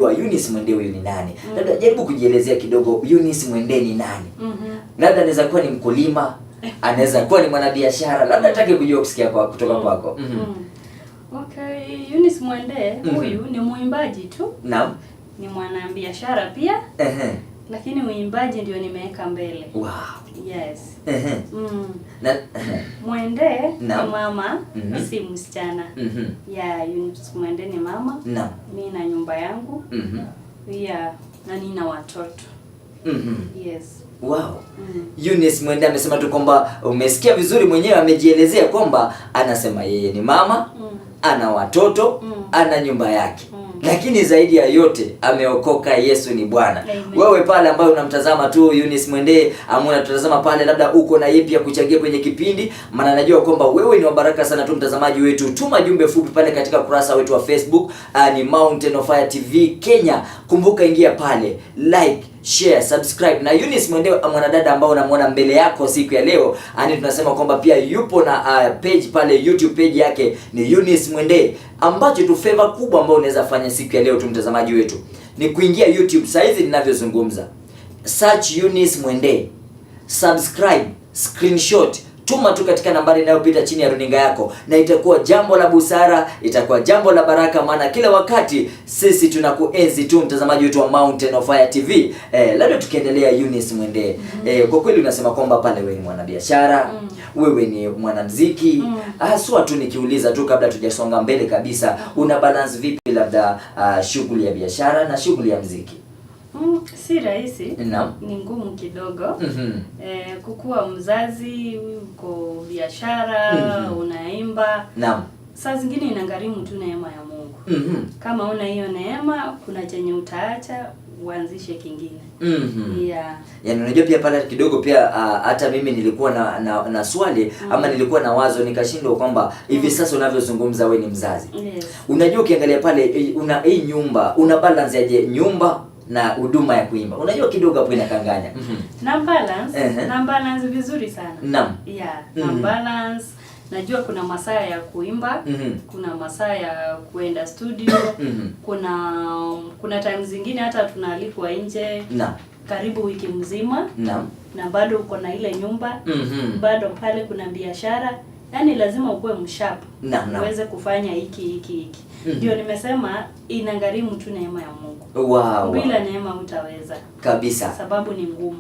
kujua Eunice Mwende huyu ni nani. Labda jaribu kujielezea kidogo, Eunice Mwende ni nani? Labda anaweza kuwa ni mkulima, anaweza kuwa ni mwanabiashara, labda nataka kujua kusikia kwa kutoka kwako. Okay, Eunice Mwende huyu ni mwimbaji tu, ni mwanabiashara pia, lakini uimbaji ndio nimeweka mbele. Yes. Na Mwende ni mama, si msichana. Yeah, Eunice Mwende ni mama. Mi na nyumba yangu. Yeah, na nina watoto. Yes. Eunice Mwende amesema tu kwamba umesikia vizuri mwenyewe, amejielezea kwamba anasema yeye ni mama, ana watoto, ana nyumba yake. Lakini zaidi ya yote ameokoka, Yesu ni Bwana. Amen. Wewe pale ambaye unamtazama tu Eunice Mwende, ama unatazama pale, labda uko na yepi ya kuchangia kwenye kipindi, maana najua kwamba wewe ni wa baraka sana tu mtazamaji wetu. Tuma jumbe fupi pale katika kurasa wetu wa Facebook, ni Mountain of Fire TV Kenya. Kumbuka ingia pale, like, share, subscribe. Na Eunice Mwende, mwanadada ambao unamwona mbele yako siku ya leo, yani tunasema kwamba pia yupo na page pale YouTube, page yake ni Eunice Mwende. Ambacho tu favor kubwa ambayo unaweza fanya siku ya leo tu mtazamaji wetu ni kuingia YouTube saa hizi ninavyozungumza, search Eunice Mwende, subscribe, screenshot, tuma tu katika nambari inayopita chini ya runinga yako, na itakuwa jambo la busara, itakuwa jambo la baraka, maana kila wakati sisi tunakuenzi tu mtazamaji wetu wa Mountain of Fire TV. Labda tukiendelea, Eunice Mwende, kwa kweli unasema kwamba pale wewe ni mwanabiashara, wewe ni mwanamuziki. Haswa tu nikiuliza tu kabla tujasonga mbele kabisa, una balance vipi labda shughuli ya biashara na shughuli ya muziki? Si rahisi. Ni ngumu kidogo. Kukuwa mzazi, uko biashara, unaimba. Saa zingine inagharimu tu neema ya Mungu. Kama una hiyo neema, kuna chenye utaacha uanzishe kingine. Yeah. Yaani unajua pia pale kidogo pia hata mimi nilikuwa na swali ama nilikuwa na wazo nikashindwa kwamba hivi sasa unavyozungumza we ni mzazi. Yes. Unajua ukiangalia pale una hii nyumba, una balance aje nyumba na huduma ya kuimba? Unajua kidogo hapo inakanganya. Na balance, na balance vizuri sana. Yeah, na balance. Najua kuna masaa ya kuimba, kuna masaa ya kuenda studio, kuna time zingine hata tunaalikwa nje karibu wiki mzima. Na bado uko na ile nyumba, bado pale kuna biashara. Yaani lazima ukuwe msharp uweze kufanya hiki hiki hiki. Ndio nimesema inagharimu tu neema ya Mungu. Bila neema hutaweza. Sababu ni ngumu.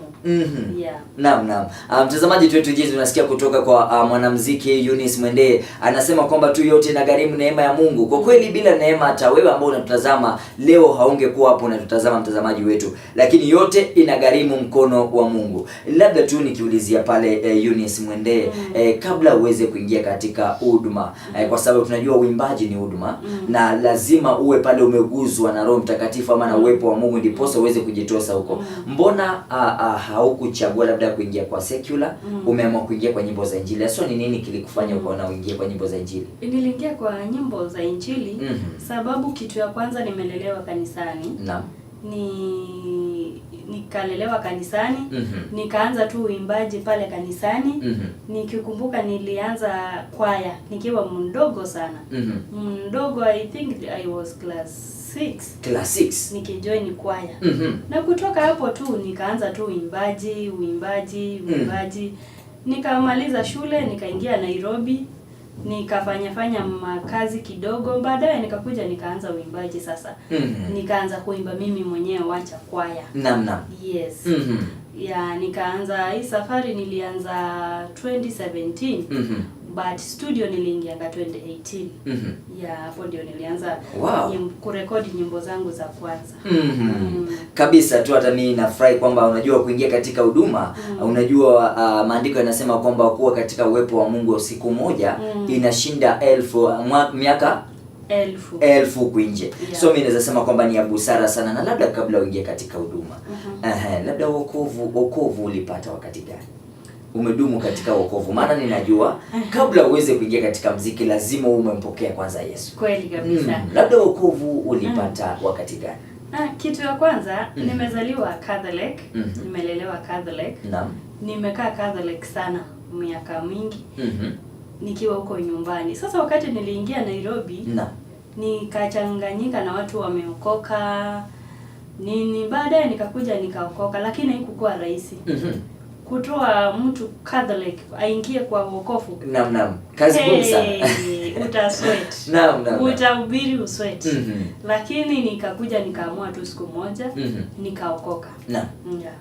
Yeah. Naam, naam. Mtazamaji wetu jinsi unasikia kutoka kwa mwanamuziki Eunice Mwende, anasema kwamba tu yote inagharimu neema ya Mungu. Kwa kweli bila neema hata wewe ambao unatutazama leo haungekuwa hapo unatutazama mtazamaji wetu. Lakini yote inagharimu mkono wa Mungu. Labda tu nikiulizia pale Eunice Mwende, kabla uweze kuingia katika huduma, kwa sababu tunajua uimbaji ni huduma, na lazima uwe pale umeguzwa na Roho Mtakatifu ama na uwepo wa Mungu ndiposa uweze kujitosa huko. Mbona haukuchagua labda kuingia kwa secular, umeamua kuingia kwa nyimbo za Injili? So ni nini kilikufanya ukaona uingie kwa nyimbo za Injili? Niliingia kwa nyimbo za Injili sababu kitu ya kwanza nimelelewa kanisani. Nikalelewa kanisani. Nikaanza tu uimbaji pale kanisani. Nikikumbuka nilianza kwaya nikiwa mdogo sana. Mdogo, I think I was class 6. Class 6. Nikijoin kwaya. Na kutoka hapo tu nikaanza tu uimbaji, uimbaji, uimbaji. Nikamaliza shule, nikaingia Nairobi, nikafanya fanya makazi kidogo, baadaye nikakuja nikaanza uimbaji sasa. Nikaanza kuimba mimi mwenyewe, wacha kwaya. Naam, naam. Yes. Ya, nikaanza hii safari nilianza 2017. But studio niliingianga 2018. Ya, hapo ndio nilianza kurekodi nyimbo zangu za kwanza. Kabisa tu hata mimi nafurahi kwamba unajua kuingia katika huduma, unajua maandiko yanasema kwamba kuwa katika uwepo wa Mungu siku moja inashinda elfu miaka 1000. 1000 huku nje. So mimi naweza sema kwamba ni ya busara sana. Na labda kabla uingie katika huduma, labda wokovu ulipata wakati gani? Umedumu katika wokovu? Maana ninajua kabla uweze kuingia katika mziki lazima umempokea kwanza Yesu. Kweli kabisa. Labda wokovu ulipata wakati gani? Kitu ya kwanza, nimezaliwa Catholic, nimelelewa Catholic. Nimekaa Catholic sana miaka mingi. Nikiwa huko nyumbani. Sasa wakati niliingia Nairobi, Nikachanganyika na watu wameokoka nini, baadaye nikakuja nikaokoka, lakini haikukuwa rahisi. Kutoa mtu Catholic aingie kwa wokovu. Naam, naam. Kazi ngumu sana. Hey, utasweat. Naam, naam. Utahubiri usweat. Lakini nikakuja nikaamua tu siku moja nikaokoka. Naam. Yeah.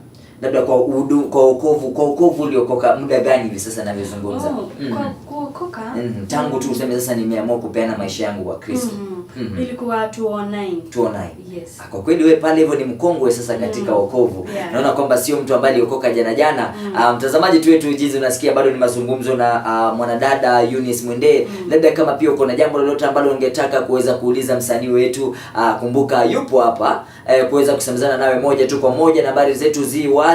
Labda kwa wokovu uliokoka muda gani hivi sasa navyozungumza? Oh, kwa kuokoka. Tangu tu useme sasa nimeamua kupeana maisha yangu kwa Kristo. Ilikuwa 2009. 2009. Yes. Kwa kweli wewe pale hivyo ni mkongwe sasa katika wokovu. Yeah. Naona kwamba sio mtu ambaye aliokoka jana jana. Mtazamaji tu wetu jinsi unasikia bado ni mazungumzo na mwanadada Eunice Mwende. Labda kama pia uko na jambo lolote ambalo ungetaka kuweza kuuliza msanii wetu, kumbuka yupo hapa kuweza kusemezana nawe moja tu kwa moja. Nambari zetu zi wazi.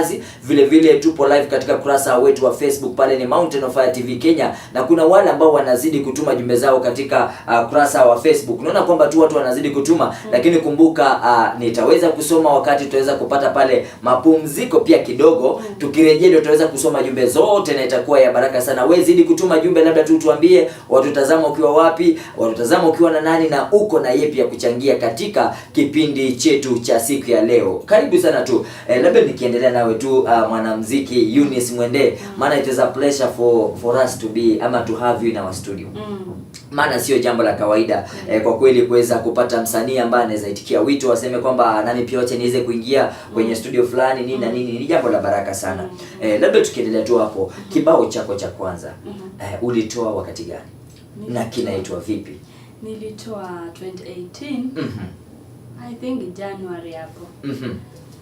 Vile vile tupo live katika kurasa wetu wa Facebook pale ni Mountain of Fire TV Kenya, na kuna wale ambao wanazidi kutuma jumbe zao katika kurasa wa Facebook. Unaona kwamba tu watu wanazidi kutuma, lakini kumbuka nitaweza kusoma wakati tutaweza kupata pale mapumziko pia kidogo. Tukirejea ndio tutaweza kusoma jumbe zote na itakuwa ya baraka sana. Wewe zidi kutuma jumbe, labda tu tuambie watutazama ukiwa wapi, watutazama ukiwa na nani, na uko na yepi ya kuchangia katika kipindi chetu cha siku ya leo. Karibu sana tu. Labda nikiendelea nawe tu mwanamuziki Eunice Mwende, maana it is a pleasure for us to be ama to have you in our studio. Maana sio jambo la kawaida kwa kweli kuweza kupata msanii ambaye anaweza itikia wito aseme kwamba nami pia wacha niweze kuingia kwenye studio fulani nini na nini, ni jambo la baraka sana. Labda tukiendelea tu hapo, kibao chako cha kwanza ulitoa wakati gani na kinaitwa vipi? Nilitoa 2018. I think January hapo.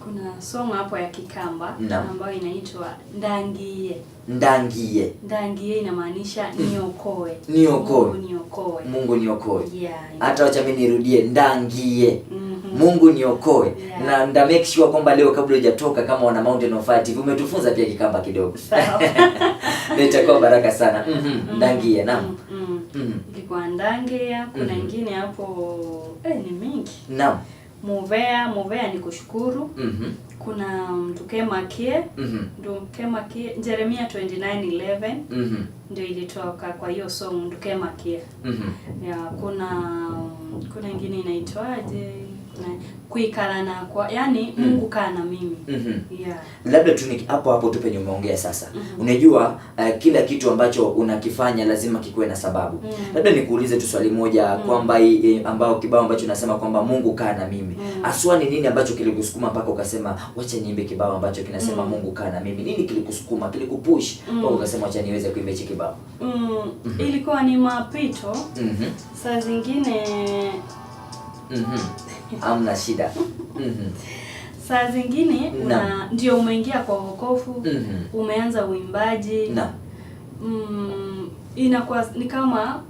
Kuna song hapo ya Kikamba ambayo inaitwa Ndangie. Ndangie. Ndangie inamaanisha niokoe. Niokoe. Mungu niokoe. Mungu niokoe. Yeah. Hata wacha mimi nirudie, ndangie. Mungu niokoe. Yeah. Na nda make sure kwamba leo kabla hujatoka kama wana Mountain of Fire TV umetufunza pia Kikamba kidogo. Sawa. Nitakuwa baraka sana. Ndangie, naam. Ilikuwa Ndangie, kuna nyingine hapo ni mingi. Naam. Muvea ni kushukuru. Kuna Mtukemakie. Mtukemakie Jeremia 29:11. Ndio ilitoka kwa hiyo song Mtukemakie. Ya kuna nyingine inaitwaje? Kuikala na kwa, yani Mungu kaa na mimi. Yeah. Labda tu hapo hapo tu penye umeongea sasa. Unajua kila kitu ambacho unakifanya lazima kikuwe na sababu. Labda nikuulize tu swali moja kwamba ambao kibao ambacho unasema kwamba Mungu kaa na mimi. Aswa ni nini ambacho kilikusukuma mpaka ukasema wacha niimbe kibao ambacho kinasema Mungu kaa na mimi? Nini kilikusukuma, kilikupush mpaka ukasema wacha niweze kuimba hichi kibao? Ilikuwa ni mapito. Saa zingine Hamna shida. Saa zingine ndio umeingia kwa wokovu, umeanza uimbaji. Inakuwa ni kama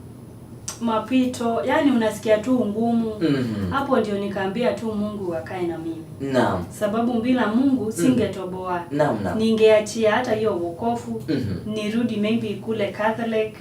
mapito, yani unasikia tu ngumu. Hapo ndio nikaambia tu Mungu akae na mimi. Naam. Sababu bila Mungu singetoboa. Naam, naam. Ningeachia hata hiyo wokovu, nirudi maybe kule Catholic.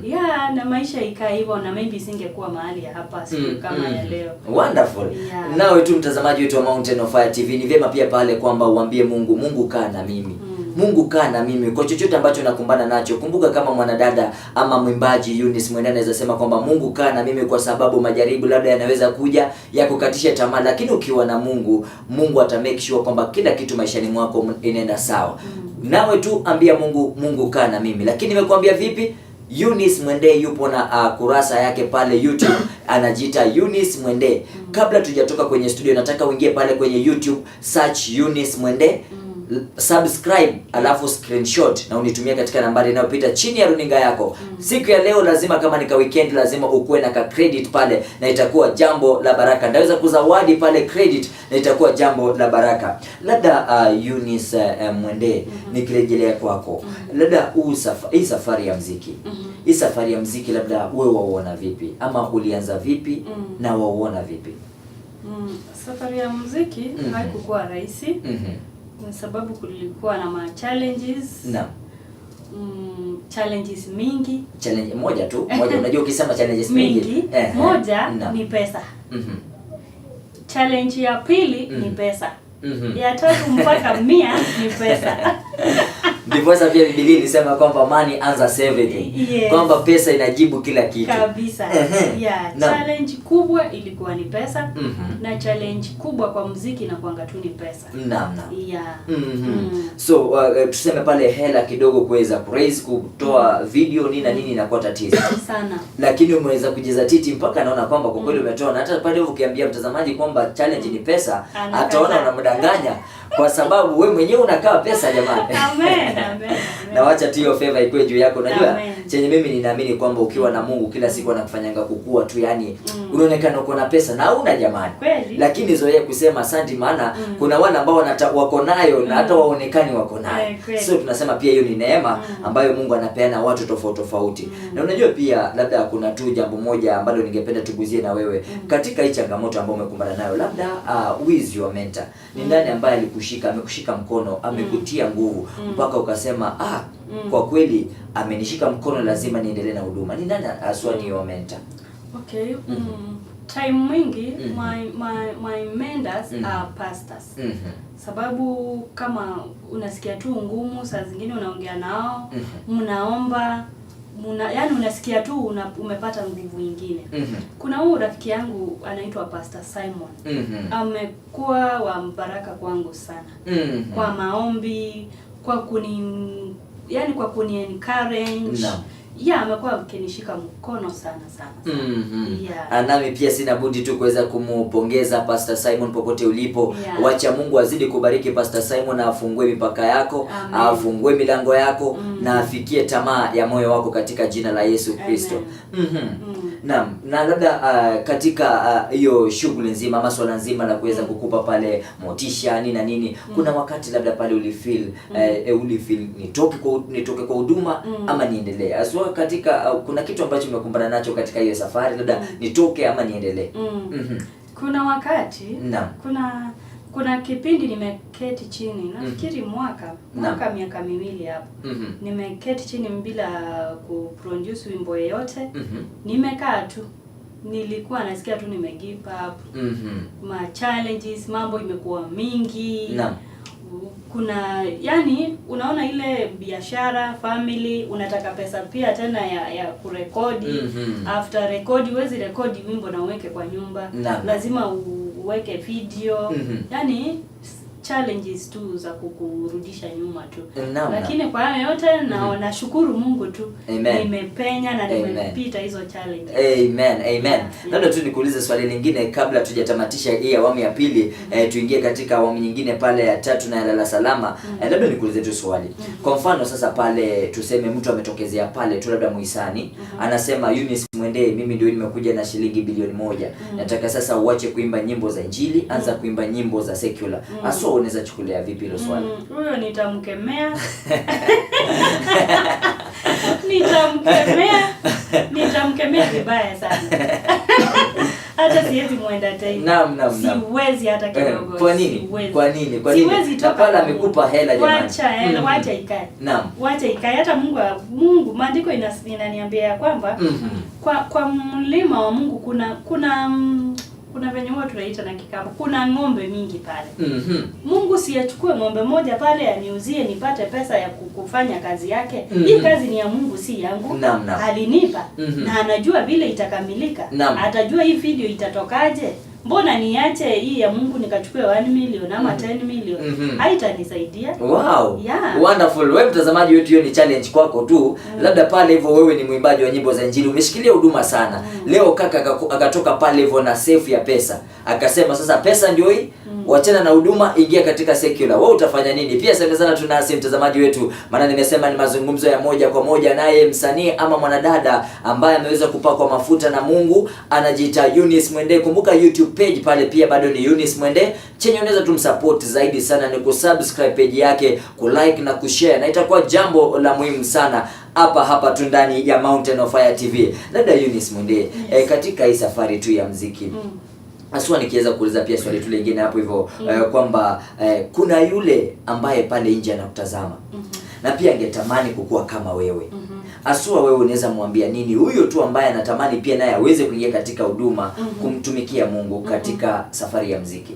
Yeah, na maisha ikaa hivyo na maybe singekuwa mahali hapa siku kama ya leo. Wonderful. Yeah. Nawe tu mtazamaji wetu wa Mountain of Fire TV, ni vyema pia pale kwamba uambie Mungu, Mungu kaa na mimi. Mungu kaa na mimi kwa chochote ambacho nakumbana nacho. Kumbuka kama mwanadada ama mwimbaji Eunice Mwende anaweza sema kwamba Mungu kaa na mimi kwa sababu majaribu labda yanaweza kuja ya kukatisha tamaa, lakini ukiwa na Mungu, Mungu ata make sure kwamba kila kitu maishani mwako inaenda sawa. Nawe tu ambia Mungu, Mungu kaa na mimi. Lakini nimekuambia vipi? Eunice Mwende yupo na kurasa yake pale YouTube, anajiita Eunice Mwende. Kabla tujatoka kwenye studio, nataka uingie pale kwenye YouTube, search Eunice Mwende, subscribe, alafu screenshot na unitumie katika nambari inayopita chini ya runinga yako. Siku ya leo lazima, kama ni ka weekend, lazima ukuwe na ka credit pale na itakuwa jambo la baraka. Ndaweza kuzawadi pale credit na itakuwa jambo la baraka. Labda Eunice Mwende, nikirejelea kwako, labda hii safari ya muziki. Hii safari ya muziki labda wewe wauona vipi? Ama ulianza vipi na wauona vipi? Safari ya muziki haikuwa rahisi. Kwa sababu kulikuwa na ma challenges. Naam. Challenges mingi. Challenge moja tu, moja. Unajua ukisema challenges mingi. Moja ni pesa. Challenge ya pili ni pesa. Ya tatu mpaka 100 ni pesa. Ndiposa pia Biblia ilisema kwamba money answers everything. Yes. Kwamba pesa inajibu kila kitu. Kabisa. Yeah, challenge kubwa ilikuwa ni pesa. Na challenge kubwa kwa muziki inakuanga tu ni pesa. Naam, naam. Yeah. So tuseme pale hela kidogo kuweza kuraise kutoa video nini na nini inakuwa tatizo. Sana. Lakini umeweza kujizatiti mpaka naona kwamba kwa kweli umetoa, na hata pale ukiambia mtazamaji kwamba challenge ni pesa, ataona unamdanganya kwa sababu we mwenyewe unakaa pesa jamani. Amen, amen, amen. Na wacha tu hiyo favor ikuwe juu yako. Unajua chenye mimi ninaamini kwamba ukiwa na Mungu kila siku anakufanyanga kukua tu, yani unaonekana uko na pesa na una jamani. Kweli. Lakini zoea kusema asante, maana kuna wale ambao wako nayo na hata waonekani wako nayo. So tunasema pia hiyo ni neema ambayo Mungu anapeana watu tofauti tofauti. Na unajua pia labda kuna tu jambo moja ambalo ningependa tuguzie na wewe katika hii changamoto ambayo umekumbana nayo, labda who is your mentor? Ni nani ambaye alikushika, amekushika mkono, amekutia nguvu mpaka ukasema kwa kweli amenishika mkono, lazima niendelee na huduma? Ni nani haswa ni your mentor? Okay. Time mwingi my mentors are pastors. Sababu kama unasikia tu ngumu, saa zingine unaongea nao, mnaomba, yani unasikia tu umepata nguvu nyingine. Kuna huyu rafiki yangu anaitwa Pastor Simon. Amekuwa wa baraka kwangu sana. Kwa maombi, kwa kuni encourage. Yeah, amekuwa akinishika mkono sana sana sana. Yeah. Nami pia sina budi tu kuweza kumpongeza Pastor Simon popote ulipo. Wacha Mungu azidi kubariki Pastor Simon, na afungue mipaka yako, afungue milango yako, na afikie tamaa ya moyo wako katika jina la Yesu Kristo. Naam, na labda katika hiyo shughuli nzima ama swala nzima la kuweza kukupa pale motisha nini na nini, kuna wakati labda pale ulifeel ulifeel nitoke kwa huduma ama niendelee? Aswa katika kuna kitu ambacho umekumbana nacho katika hiyo safari, labda nitoke ama niendelee? Kuna wakati kuna kipindi nimeketi chini, nafikiri mwaka miaka miwili hapo. Nimeketi chini bila kuproduce wimbo yeyote. Nimekaa tu. Nilikuwa nasikia tu nime give up. Ma challenges, mambo imekuwa mingi. Kuna yani unaona ile biashara, family, unataka pesa pia tena ya kurekodi. After rekodi huwezi rekodi wimbo na uweke kwa nyumba. Lazima uweke video. Yani challenges tu za kukurudisha nyuma tu. Lakini kwa hayo yote na nashukuru Mungu tu. Nimepenya na nimepita hizo challenges. Amen, amen. Labda tu nikuulize swali lingine kabla tujatamatisha hii awamu ya pili, tuingie katika awamu nyingine pale ya tatu na ya lala salama. Labda nikuulize tu swali. Kwa mfano sasa pale tuseme mtu ametokezea pale tu labda muhisani, anasema Eunice Mwende, mimi ndio nimekuja na shilingi bilioni 1. Nataka sasa uache kuimba nyimbo za Injili, anza kuimba nyimbo za secular. Aso unaweza chukulia vipi hilo swali? Huyo nitamkemea. Nitamkemea vibaya sana. Hata siwezi muenda tena. Naam. Siwezi hata kidogo. Kwa nini? Kwa nini? Kwa nini? Siwezi toka. Pala amekupa hela jamani. Wacha hela, wacha ikae. Naam. Wacha ikae. Hata Mungu maandiko inaniambia kwamba kwa mlima wa Mungu kuna venye huwa tunaita na kikapu, kuna ng'ombe mingi pale. Mungu siachukue ng'ombe moja pale aniuzie nipate pesa ya kufanya kazi yake. Hii kazi ni ya Mungu, si yangu. Naam. Alinipa na anajua vile itakamilika. Atajua hii video itatokaje. Mbona niache hii ya Mungu nikachukue 1 million ama 10 million? Haitanisaidia. Wow. Yeah. Wonderful. Wewe mtazamaji wetu, hiyo ni challenge kwako tu. Labda pale hivyo wewe ni mwimbaji wa nyimbo za Injili, umeshikilia huduma sana. Leo kaka akatoka pale hivyo na safe ya pesa. Akasema sasa pesa ndio hii, wachana na huduma, ingia katika secular. Wewe utafanya nini? Pia sana sana tunasi mtazamaji wetu, maana nimesema ni mazungumzo ya moja kwa moja naye msanii ama mwanadada ambaye ameweza kupakwa mafuta na Mungu, anajiita Eunice Mwende. Kumbuka YouTube page pale pia bado ni Eunice Mwende. Chenye unaweza tumsupport zaidi sana ni kusubscribe page yake, kulike na kushare, na itakuwa jambo la muhimu sana hapa tu ndani ya Mountain of Fire TV. Labda Eunice Mwende, katika hii safari tu ya muziki, Aswa nikiweza kuuliza pia swali tu lingine hapo hivyo, kwamba kuna yule ambaye pale nje anakutazama. na pia angetamani kukua kama wewe. Asua wewe unaweza mwambia nini huyo tu ambaye anatamani pia naye aweze kuingia katika huduma, kumtumikia Mungu katika safari ya mziki?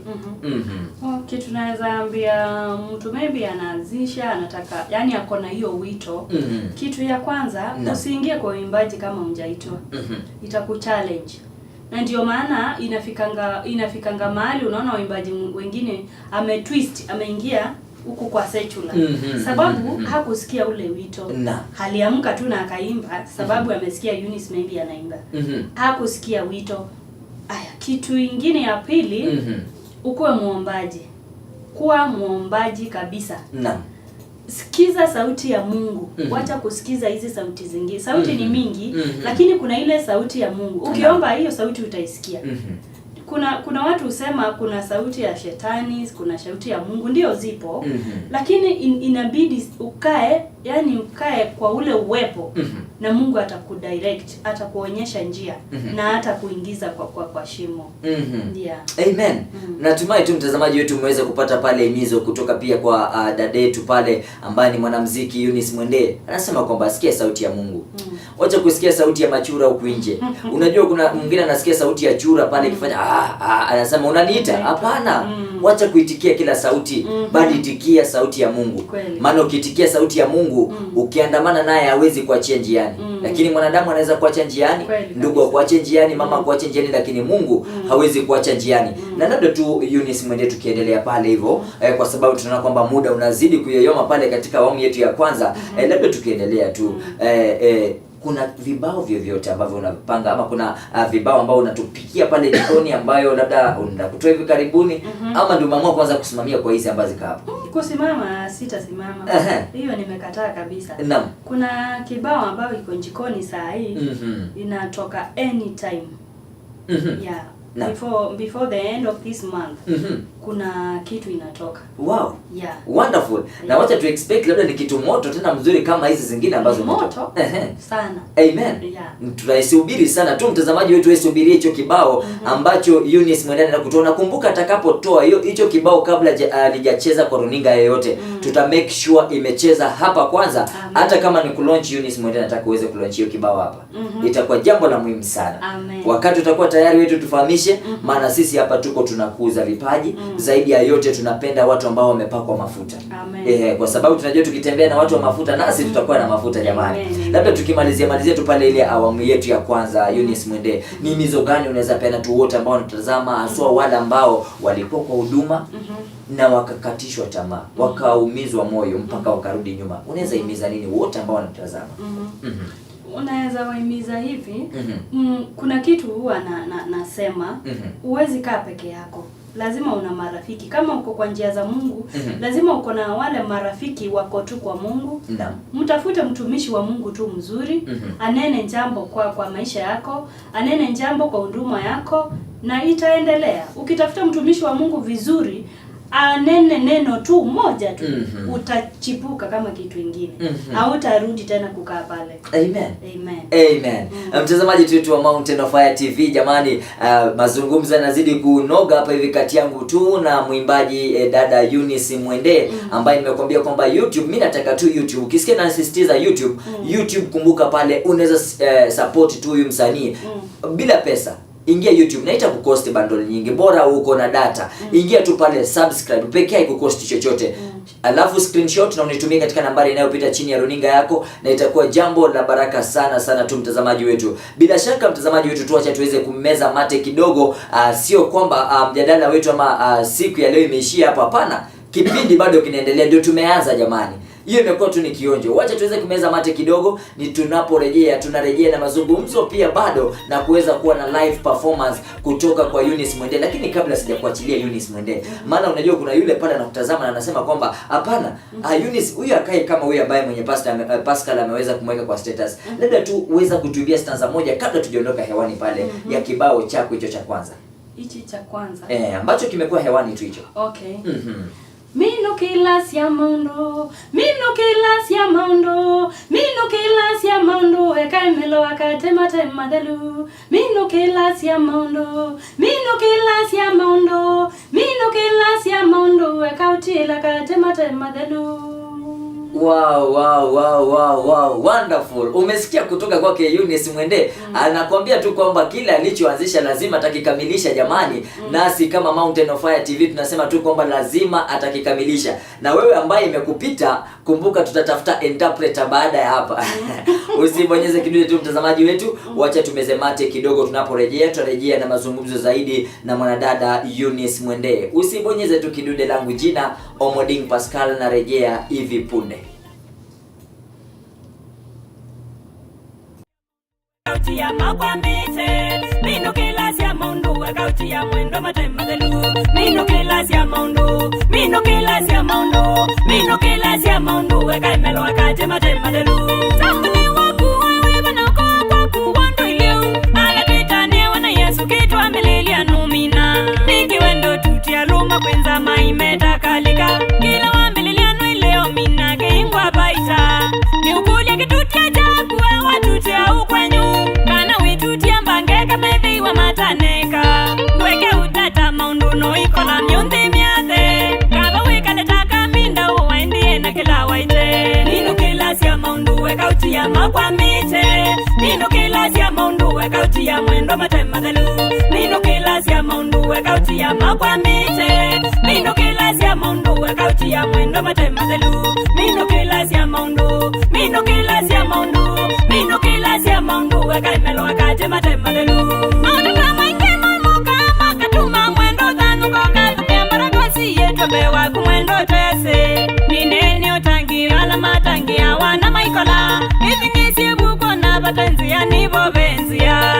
Okay, tunaweza ambia mtu maybe anaanzisha, anataka, yani ako na hiyo wito. Kitu ya kwanza, usiingie kwa uimbaji kama hujaitwa. Itakuchallenge. Na ndio maana inafikanga mahali unaona waimbaji wengine ametwist, ameingia huku kwa secular. Sababu hakusikia ule wito. Aliamka tu na akaimba sababu amesikia Eunice maybe anaimba. Hakusikia wito. Aya, kitu ingine ya pili, ukuwe muombaji. Kuwa muombaji kabisa. Sikiza sauti ya Mungu. Wacha kusikiza hizi sauti zingine. Sauti ni mingi, lakini kuna ile sauti ya Mungu. Ukiomba hiyo sauti utaisikia. Kuna watu husema kuna sauti ya shetani, kuna sauti ya Mungu, ndio zipo. Lakini inabidi ukae, yani ukae kwa ule uwepo. Na Mungu atakudirect, atakuonyesha njia na hata kuingiza kwa shimo. Yeah. Amen. Natumai tu mtazamaji wetu umeweza kupata pale himizo kutoka pia kwa dada yetu pale ambaye ni mwanamuziki Eunice Mwende. Anasema kwamba sikia sauti ya Mungu. Wacha kusikia sauti ya machura huku nje. Unajua kuna mwingine anasikia sauti ya chura pale ikifanya anasema unaniita? Hapana. Wacha kuitikia kila sauti, bali itikia sauti ya Mungu. Maana ukiitikia sauti ya Mungu, ukiandamana naye hawezi kuachia njiani. Lakini mwanadamu anaweza kuacha njiani, ndugu akuache njiani, mama akuache njiani, lakini Mungu hawezi kuacha njiani. Na labda tu Eunice Mwende tukiendelea pale hivyo, kwa sababu tunaona kwamba muda unazidi kuyoyoma pale katika awamu yetu ya kwanza. Labda tukiendelea tu kuna vibao vyovyote ambavyo unapanga ama kuna vibao ambao unatupikia pale jikoni ambayo labda unakutoa hivi karibuni, ama ndio umeamua kwanza kusimamia kwa hizi ambazo ziko hapo? Kusimama sitasimama. Hiyo nimekataa kabisa. Naam. Kuna kibao ambayo iko jikoni saa hii, inatoka anytime. Yeah. Before the end of this month. Kuna kitu inatoka. Wow. Yeah. Wonderful. Na wacha tu expect labda ni kitu moto tena mzuri kama hizi zingine ambazo moto sana. Amen. Yeah. Tunaisubiri sana tu mtazamaji wetu wesubirie hicho kibao ambacho Eunice Mwende anakutoa. Nakumbuka atakapotoa hicho kibao kabla halijacheza kwa runinga yoyote, tuta make sure imecheza hapa kwanza. Hata kama ni kulaunch, Eunice Mwende nataka uweze kulaunch hiyo kibao hapa. Itakuwa jambo la muhimu sana. Amen. Wakati utakuwa tayari wetu tufahamishe, maana sisi hapa tuko tunakuza vipaji. Zaidi ya yote tunapenda watu ambao wamepakwa mafuta. Amen. Kwa sababu tunajua tukitembea na watu wa mafuta nasi tutakuwa na mafuta jamani. Amen. Labda tukimalizia malizia tu pale ile awamu yetu ya kwanza, Eunice Mwende, ni mizo gani unaweza peana tu wote ambao wanatazama, haswa wale ambao walikuwa kwa huduma na wakakatishwa tamaa, wakaumizwa moyo mpaka wakarudi nyuma? Unaweza himiza nini wote ambao wanatazama? Unaweza wahimiza hivi. Kuna kitu huwa nasema, huwezi kaa peke yako. Lazima una marafiki. Kama uko kwa njia za Mungu, lazima uko na wale marafiki wako tu kwa Mungu. Mtafute mtumishi wa Mungu tu mzuri, anene jambo kwa maisha yako, anene jambo kwa huduma yako, na itaendelea. Ukitafuta mtumishi wa Mungu vizuri, anene neno tu moja tu, utachipuka kama kitu kingine. Hautarudi tena kukaa pale. Amen. Amen. Amen. Mtazamaji wetu wa Mountain of Fire TV jamani, mazungumzo yanazidi kunoga hapa hivi kati yangu tu na mwimbaji dada Eunice Mwende, ambaye nimekuambia kwamba YouTube, mimi nataka tu YouTube. Ukisikia nasisitiza YouTube, YouTube kumbuka pale unaweza support tu huyu msanii bila pesa. Ingia YouTube na itakukosti bundle nyingi, bora uko na data. Ingia tu pale subscribe, pekee haikukosti chochote. Alafu screenshot na unitumie katika nambari inayopita chini ya runinga yako, na itakuwa jambo la baraka sana sana tu mtazamaji wetu. Bila shaka mtazamaji wetu, tuacha tuweze kumeza mate kidogo. Sio kwamba mjadala wetu ama siku ya leo imeishia hapo, hapana. Kipindi bado kinaendelea, ndio tumeanza jamani. Hiyo imekuwa tu ni kionjo. Wacha tuweze kumeza mate kidogo, ni tunaporejea tunarejea na mazungumzo pia bado na kuweza kuwa na live performance kutoka kwa Eunice Mwende. Lakini kabla sijakuachilia Eunice Mwende, maana unajua kuna yule pale anakutazama na anasema kwamba hapana, Eunice huyu akae kama huyu ambaye mwenye Pastor Pascal ameweza kumweka kwa status. Labda tu uweza kutuibia stanza moja kabla tujaondoka hewani pale ya kibao chako hicho cha kwanza. Hichi cha kwanza. Ambacho kimekuwa hewani tu hicho. Okay. Mino kilasi ya mondo, mino kilasi ya mondo, mino kilasi ya mondo, ekaimelo akatema tema delu. Mino kilasi ya mondo, mino kilasi ya mondo, mino kilasi ya mondo, ekautila akatema tema delu. Wow, wow, wow, wow, wow. Wonderful. Umesikia kutoka kwake Eunice Mwende. Anakuambia tu kwamba kile alichoanzisha lazima atakikamilisha jamani. Nasi kama Mountain of Fire TV tunasema tu kwamba lazima atakikamilisha. Na wewe ambaye imekupita, kumbuka tutatafuta interpreter baada ya hapa. Usibonyeze kidude tu mtazamaji wetu, wacha tumeze mate kidogo, tunaporejea tutarejea na mazungumzo zaidi na mwanadada Eunice Mwende. Usibonyeze tu kidude, langu jina Omoding Pascal, narejea hivi punde. Kautia makwamite mino kilasia maundu kautia mwendo matemathelu mino kilasia maundu mino kilasia maundu mino kilasia maundu kaimelo kaje matemathelu tambuni waku wewe banoko kwaku wandu iliu ala twitaniwa na Yesu kitwambililia numina nikiwendo tutia luma kwenza maimeta kalika kila wambililia nwileo mina keingwa baita ni ukulia kitutia chakuwa watutia ukwenyu kana witutia mbangeka methiwa mataneka ndweke utata maundu no ikola myunthi myathe kava wikaleta kaminda uwaendie na kila waite nino kilasia maundu wekautia makwamite nino kilasia maundu wekautia mwendo matemathelu nino kilasia maundu wekautia makwamite nino kilasia maundu wekautia mwendo matemathelu nino kilasia maundu mino kilasia maundu mino kilasia maundu wekaimelo wekaje matemathelu maundu kamaingi mamuka makatuma mwendo thanu kokathukia maragosi yetombe waku mwendo tese ninene utangi ala matangi awana maikola ithingisie buko na batenzia nibo benzia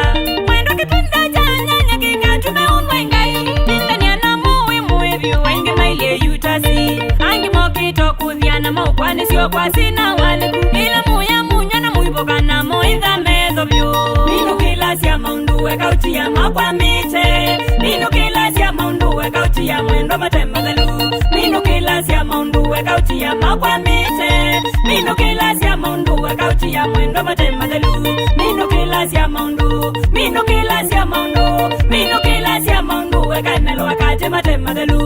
mwendo kitinda cha nyanya kikatume unwaingai tindania na muwi muivyu wengi mailie yutasi angi mokito kuthiana maukwani sio kwasina waliku ila muya munya na muivoka muitha metho vyu mino kilasia maundu wekautia makwamite mino kilasia maundu wekautia mwendo matemathelu mino kilasia maundu wekautia makwamite mino kilasia maundu wekautia mwendo matemathelu mino kilasia maundu mino kilasia maundu mino kilasia maundu wekaimelo wakaje matemathelu.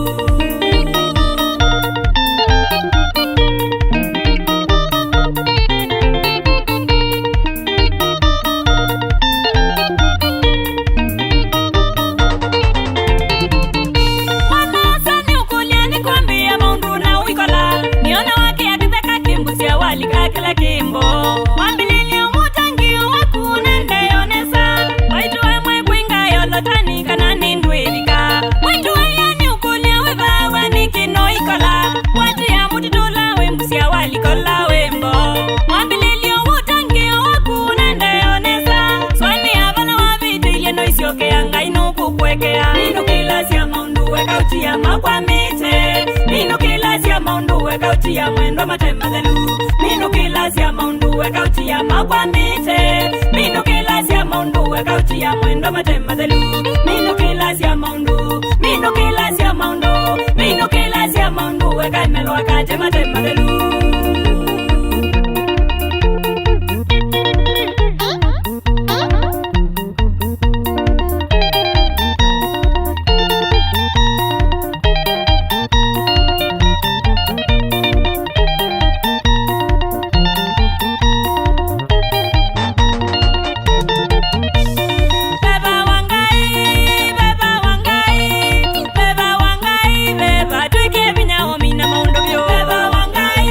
Kautia makwamite mino kilasia maundu wekautia mwendo matemathelu mino kilasia maundu wekautia makwamite mino kilasia maundu wekautia mwendo matemathelu mino kilasia maundu mino kilasia maundu mino kilasia maundu wekaimelo wakaje matemathelu. Beba wangai, beba wangai, beba wangai, beba twike vinya omina maundu vyo. Beba wangai.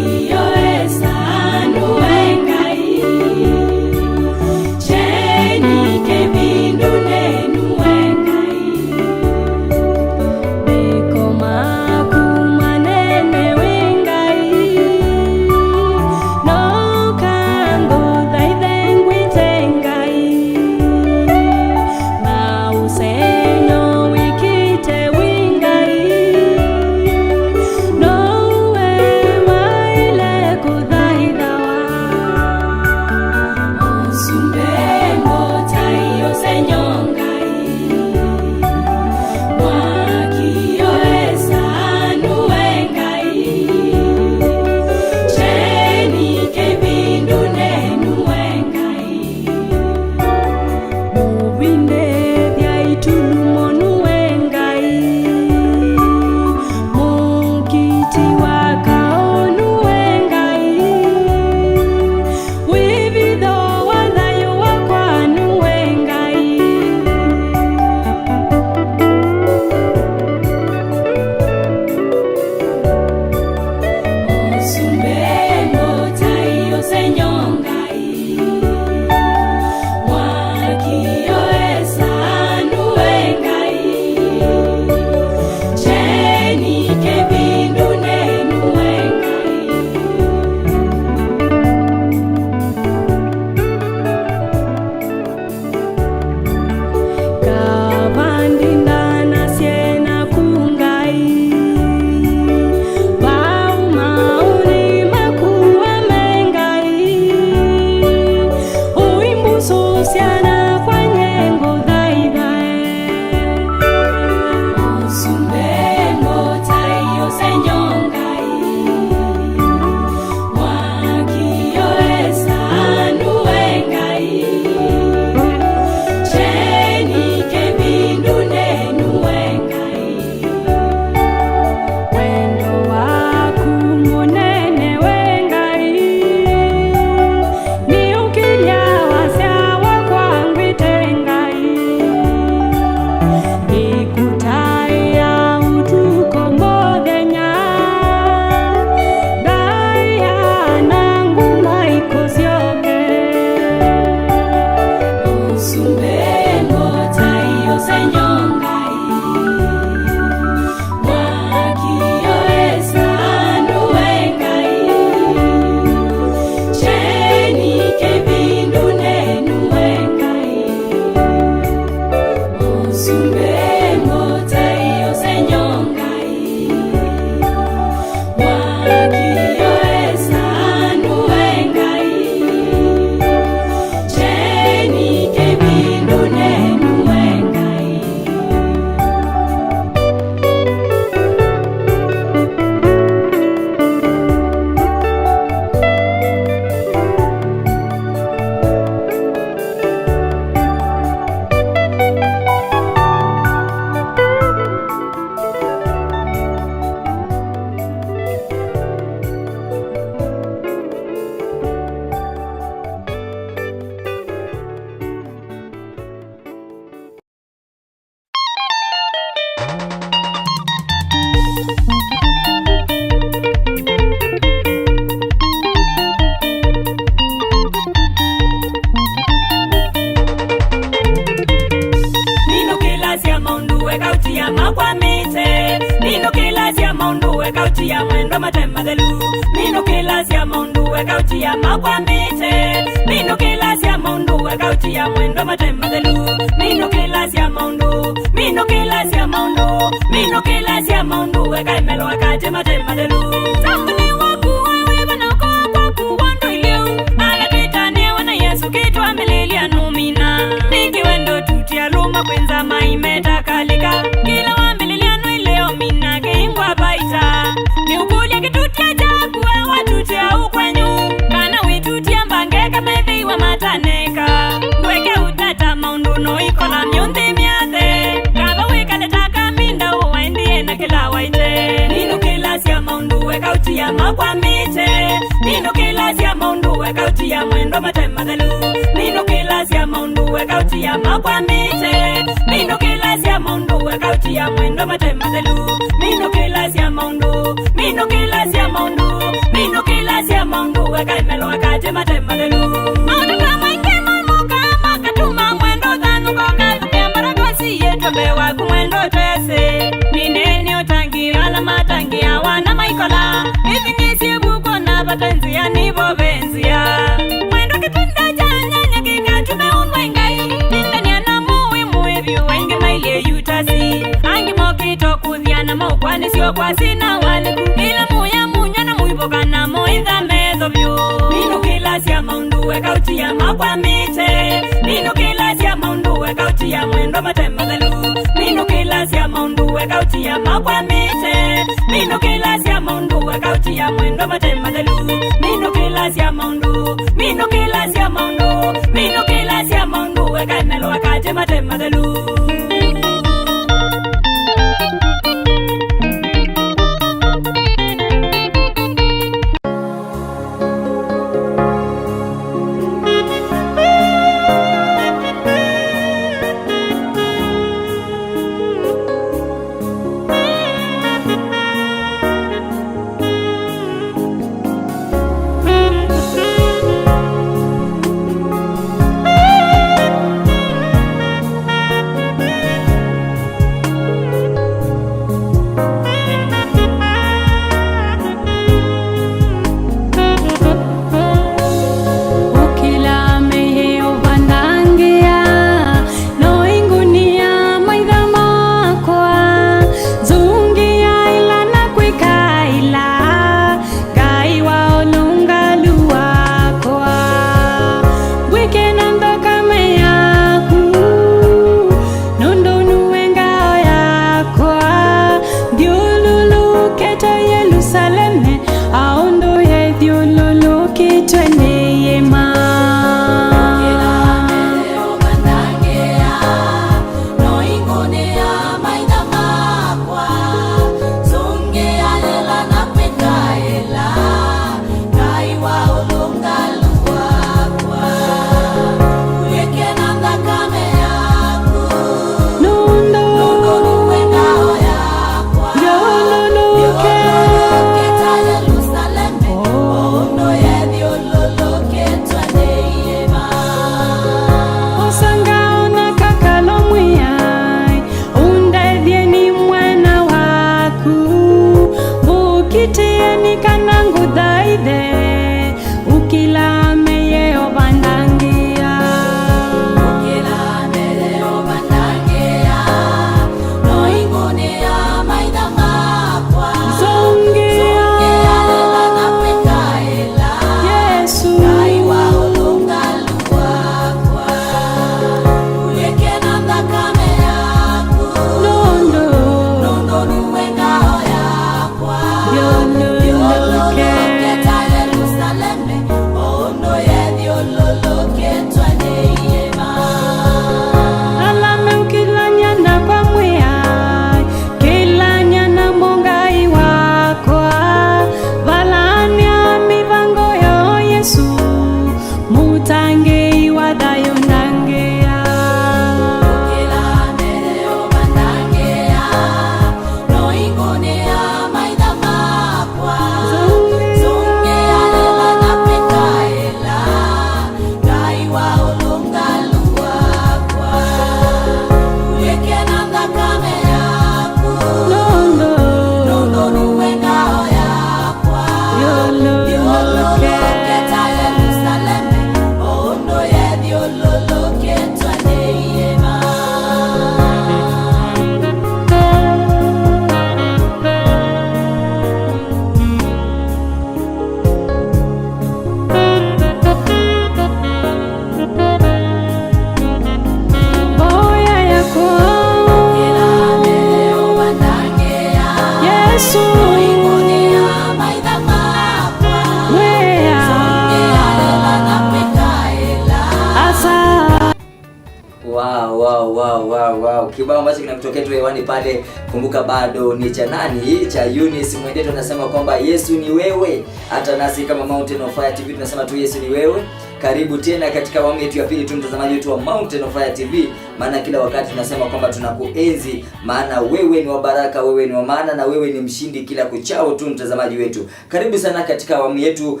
Wow. Kibao ambacho kinakutokea tu hewani pale, kumbuka bado ni cha nani? Cha Eunice Mwendeto, anasema kwamba Yesu ni wewe. Hata nasi kama Mountain of Fire TV tunasema tu Yesu ni wewe. Karibu tena katika awamu yetu ya pili tu, mtazamaji wetu wa Mountain of Fire TV, maana kila wakati tunasema kwamba tunakuenzi, maana wewe ni wa baraka, wewe ni wa maana na wewe ni mshindi kila kuchao tu, mtazamaji wetu. Karibu sana katika awamu yetu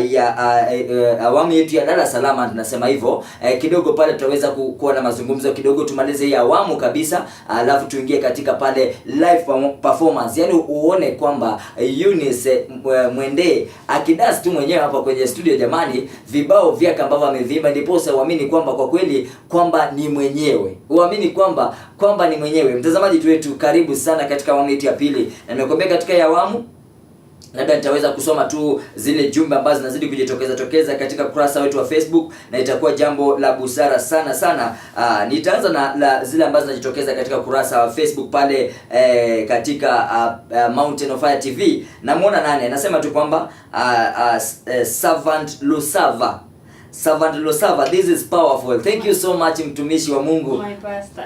ya awamu yetu ya lala salama, tunasema hivyo. Kidogo pale tutaweza kuwa na mazungumzo kidogo, tumalize hii awamu kabisa, alafu tuingie katika pale live performance, yaani uone kwamba Eunice Mwende akidance tu mwenyewe hapa kwenye studio, jamani, vibao vyake ambavyo ameviimba, ndiposa uamini kwamba kwa kweli kwamba ni mwenyewe, uamini kwamba ni mwenyewe. Mtazamaji wetu, karibu sana katika awamu yetu ya pili, na nimekuambia katika hii awamu labda nitaweza kusoma tu zile jumbe ambazo zinazidi kujitokeza tokeza katika kurasa wetu wa Facebook, na itakuwa jambo la busara sana sana. Nitaanza na zile ambazo zinajitokeza katika kurasa wa Facebook pale katika Mountain of Fire TV. Namuona nani anasema tu kwamba Servant Lusava. Servant Lusava, this is powerful. Thank you so much mtumishi wa Mungu. My pastor.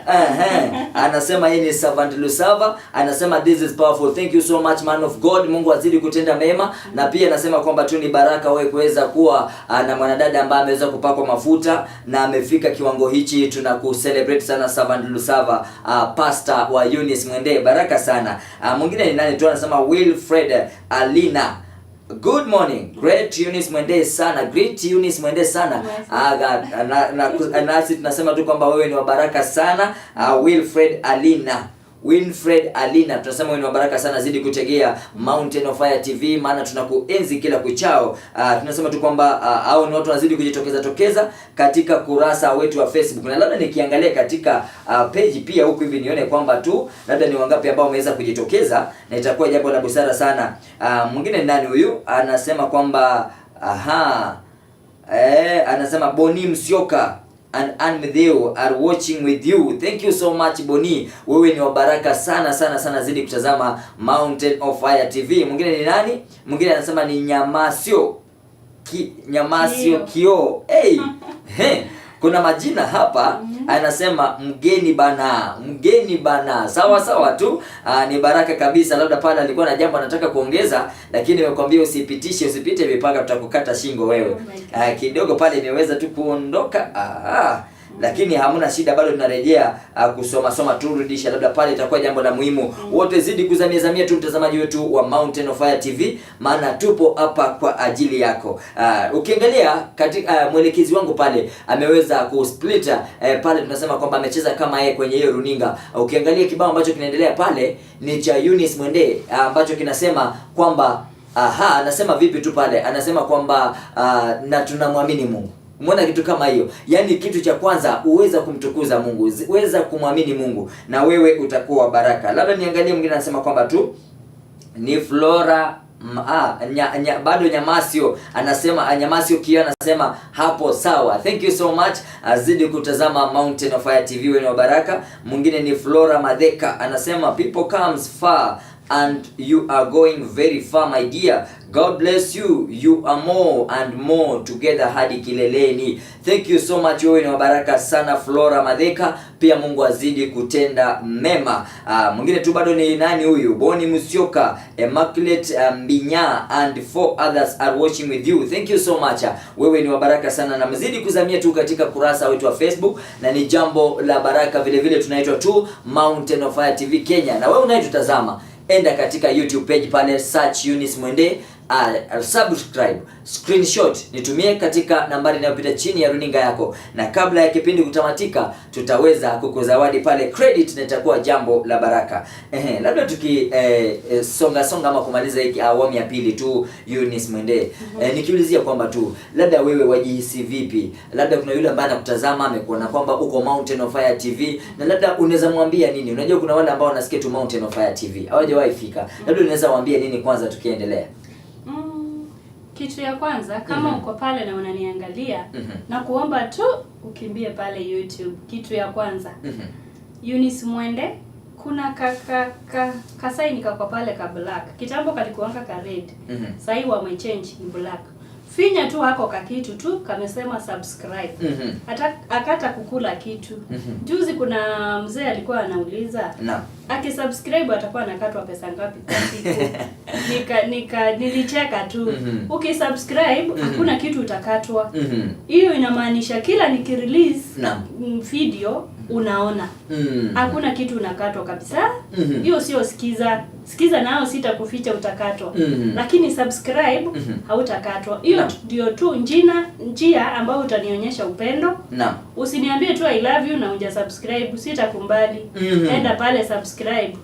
Anasema yeye ni Servant Lusava, anasema this is powerful. Thank you so much man of God. Mungu azidi kutenda mema, na pia anasema kwamba tu ni baraka wewe kuweza kuwa na mwanadada ambaye ameweza kupakwa mafuta na amefika kiwango hichi. Tunakucelebrate sana Servant Lusava, pastor wa Eunice Mwende, baraka sana. Mwingine ni nani tu anasema Wilfred Alina. Good morning. Great Eunice Mwende sana. Great Eunice Mwende sana. Nasi tunasema tu kwamba wewe ni wa baraka sana. Wilfred Alina. Winfred Alina, tunasema wewe ni wa baraka sana, zidi kutegea Mountain of Fire TV, maana tunakuenzi kila kuchao. Tunasema tu kwamba hao ni watu wanazidi kujitokeza tokeza katika kurasa wetu wa Facebook, na labda nikiangalia katika page pia huku hivi nione kwamba tu labda ni wangapi ambao wameweza kujitokeza, na itakuwa jambo la busara sana. Mwingine nani huyu? Anasema kwamba anasema Boni Msioka and Ann Mdheo are watching with you. Thank you so much Boni. Wewe ni wa baraka sana sana sana, zidi kutazama Mountain of Fire TV. Mwingine ni nani? Mwingine anasema ni Nyamasio Nyamasio Kio. Hey. Hey. Kuna majina hapa. Anasema mgeni bana, mgeni bana. Sawa sawa tu. Ni baraka kabisa. Labda pale alikuwa na jambo anataka kuongeza, lakini nimekwambia usipitishe, usipite mipaka, tutakukata shingo wewe. Kidogo pale imeweza tu kuondoka. Lakini hamna shida, bado tunarejea kusoma soma tu, rudisha labda pale itakuwa jambo la muhimu. Wote zidi kuzamia zamia tu mtazamaji wetu wa Mountain of Fire TV, maana tupo hapa kwa ajili yako. Ukiangalia katika mwelekezi wangu pale ameweza kusplit pale, tunasema kwamba amecheza kama yeye kwenye hiyo runinga. Ukiangalia kibao ambacho kinaendelea pale ni cha Eunice Mwende ambacho kinasema kwamba anasema vipi tu pale, anasema kwamba na tunamwamini Mungu. Umeona kitu kama hiyo? Yaani kitu cha kwanza uweza kumtukuza Mungu, uweza kumwamini Mungu na wewe utakuwa baraka. Labda niangalie mwingine anasema kwamba tu ni Flora bado Nyamasio anasema, Nyamasio Kio anasema hapo sawa. Thank you so much. Azidi kutazama Mountain of Fire TV, wewe ni wa baraka. Mwingine ni Flora Madheka anasema people comes far and you are going very far my dear. God bless you. You are more and more together hadi kileleni. Thank you so much. Wewe ni wa baraka sana Flora Madheka. Pia Mungu azidi kutenda mema. Mwingine tu bado ni nani huyu? Boni Musyoka, Immaculate Mbinya and 4 others are watching with you. Thank you so much. Wewe ni wa baraka sana na mzidi kuzamia tu katika kurasa wetu wa Facebook, na ni jambo la baraka vile vile. Tunaitwa tu Mountain of Fire TV Kenya. Na wewe unayetutazama, enda katika YouTube page pale, search Eunice Mwende, Subscribe, screenshot nitumie katika nambari inayopita chini ya runinga yako, na kabla ya kipindi kutamatika tutaweza kukuzawadi pale credit na itakuwa jambo la baraka. Labda tuki songa songa ama kumaliza hiki awamu ya pili tu, Eunice Mwende, nikiulizia kwamba tu labda wewe wajihisi vipi, labda kuna yule ambaye anakutazama amekuona kwamba uko Mountain of Fire TV, na labda unaweza mwambia nini? Unajua kuna wale ambao wanasikia tu Mountain of Fire TV hawajawahi fika, labda unaweza waambia nini kwanza tukiendelea? Kitu ya kwanza kama uko pale na unaniangalia, na kuomba tu ukimbie pale YouTube. Kitu ya kwanza, Eunice Mwende, kuna kasaini kako pale ka black. Kitambo kalikuanga ka red. Sasa wamechange ni black. Finya tu hako kakitu tu kamesema subscribe. Hata akata kukula kitu. Juzi kuna mzee alikuwa anauliza, akisubscribe atakuwa anakatwa pesa ngapi kwa siku? Nilicheka tu. Ukisubscribe hakuna kitu utakatwa. Hiyo inamaanisha kila nikirelease video unaona. Hakuna kitu unakatwa kabisa. Hiyo sio sikiza. Sikiza nao sitakuficha utakatwa. Lakini subscribe hautakatwa. Hiyo ndio tu njia ambayo utanionyesha upendo. Usiniambie tu I love you na huja subscribe, sitakumbali. Enda pale subscribe,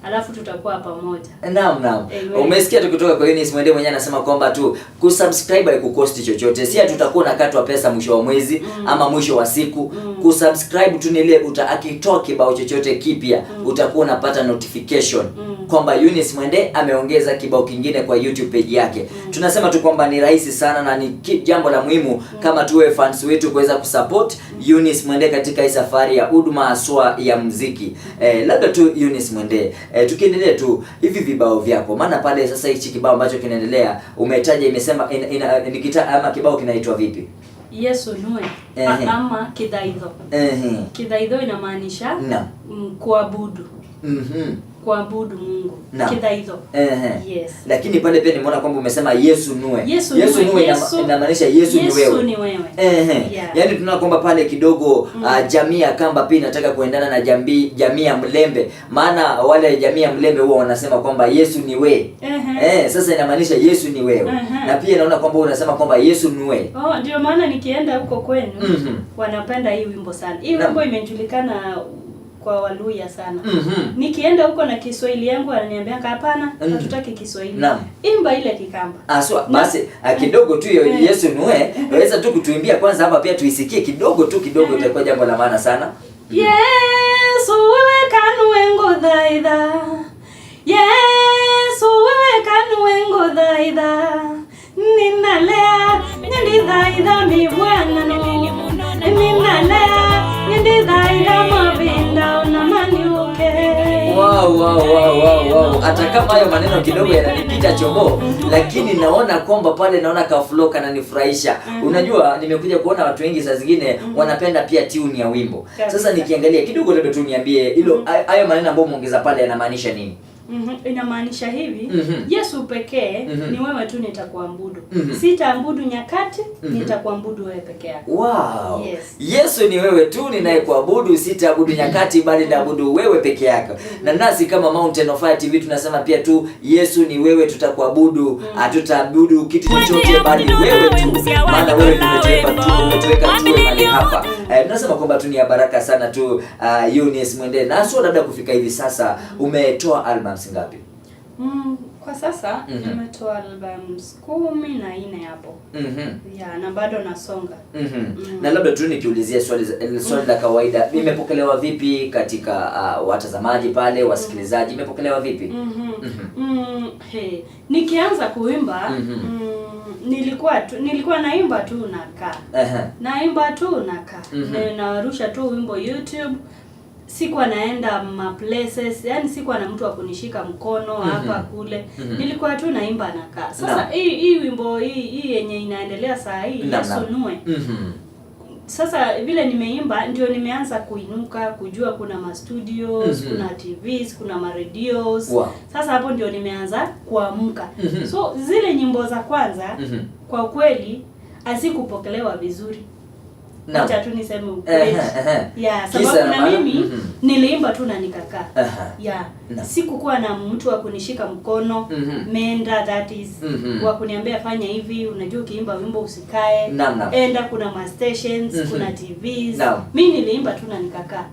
alafu tutakuwa pamoja. Naam. Umesikia tu kutoka kwa Eunice Mwende mwenyewe anasema kwamba tu kusubscribe haikukosti chochote. Si tutakuwa nakatwa pesa mwisho wa mwezi ama mwisho wa siku. Kusubscribe tu ni ile akitoa kibao chochote kipya utakuwa unapata notification kwamba Eunice Mwende ameongeza kibao kingine kwa YouTube page yake. Tunasema tu kwamba ni rahisi sana na ni jambo la muhimu kama tuwe fans wetu kuweza kusupport Eunice Mwende katika hii safari ya huduma haswa ya muziki. Labda tu Eunice Mwende, tukiendelea tu hivi vibao vyako, maana pale sasa hichi kibao ambacho kinaendelea umetaja, imesema ama kibao kinaitwa vipi? Yesu nue ama kidhaidho. Kidhaidho inamaanisha kuabudu. Kuabudu Mungu. Kidhaidho. Yes. Lakini pale pia nimeona kwamba umesema Yesu nue. Yesu nue inamaanisha Yesu ni wewe. Yesu ni wewe. Yeah. Yaani tunaona kwamba pale kidogo jamii ya Kamba pia inataka kuendana na jamii ya Mlembe. Maana wale jamii ya Mlembe huwa wanasema kwamba Yesu ni we. Sasa inamaanisha Yesu ni wewe. Na pia naona kwamba unasema kwamba Yesu nue. Oh, ndio maana nikienda huko kwenu wanapenda hii wimbo sana. Hii wimbo imejulikana kwa Waluya sana. Nikienda huko na Kiswahili yangu ananiambia hapana, hatutaki Kiswahili. Imba ile Kikamba. Basi kidogo tu hiyo Yesu nue, waweza tu kutuimbia kwanza hapa pia tuisikie kidogo tu kidogo, itakuwa jambo la maana sana. Yesu wewe kanuwe ngodhaidha. Yesu wewe kanuwe ngodhaidha. Ninalea nindidhaidha mi Bwana no. Ninalea nindidhaidha mabinda una maniuke. Wow. Hata kama hayo maneno kidogo yananipita chombo, lakini naona kwamba pale naona ka flow kananifurahisha. Unajua nimekuja kuona watu wengi saa zingine wanapenda pia tune ya wimbo. Sasa nikiangalia kidogo labda tu niambie hilo hayo maneno ambayo umeongeza pale yanamaanisha nini? Inamaanisha hivi, Yesu pekee ni wewe tu nitakuabudu. Sitaabudu nyakati, nitakuabudu wewe peke yako. Wow. Yes. Yesu ni wewe tu ninayekuabudu, sitaabudu nyakati bali naabudu wewe peke yako. Na nasi kama Mountain of Fire TV tunasema pia tu Yesu ni wewe, tutakuabudu, hatutaabudu kitu chochote bali wewe tu. Maana wewe umetuweka tu mahali hapa. Tunasema kwamba tu ni baraka sana tu Eunice Mwende. Na sio labda kufika hivi sasa umetoa albums ngapi? Kwa sasa nimetoa albums 14 hapo. Yeah, na bado nasonga. Na labda tu nikiulizia swali la kawaida, imepokelewa vipi katika watazamaji pale, wasikilizaji, imepokelewa vipi? Nikianza kuimba nilikuwa naimba tu nakaa. Naimba tu nakaa. Narusha tu wimbo YouTube. Sikuwa naenda ma places, yani sikuwa na mtu wa kunishika mkono hapa kule. Nilikuwa tu naimba nakaa. Sasa hii wimbo hii yenye inaendelea saa hii Yesu nue. Sasa vile nimeimba ndio nimeanza kuinuka, kujua kuna ma studios, kuna TVs, kuna ma radios. Wow. Sasa hapo ndio nimeanza kuamka. So zile nyimbo za kwanza kwa kweli hazikupokelewa vizuri. Acha tu niseme ukweli. Yeah, Kisa sababu na na maana? mimi niliimba tu na nikakaa. Yeah. Sikukuwa na mtu wa kunishika mkono, menda that is, wa kuniambia fanya hivi, unajua ukiimba wimbo usikae. Enda kuna ma stations, kuna TVs. Mimi niliimba tu na nikakaa.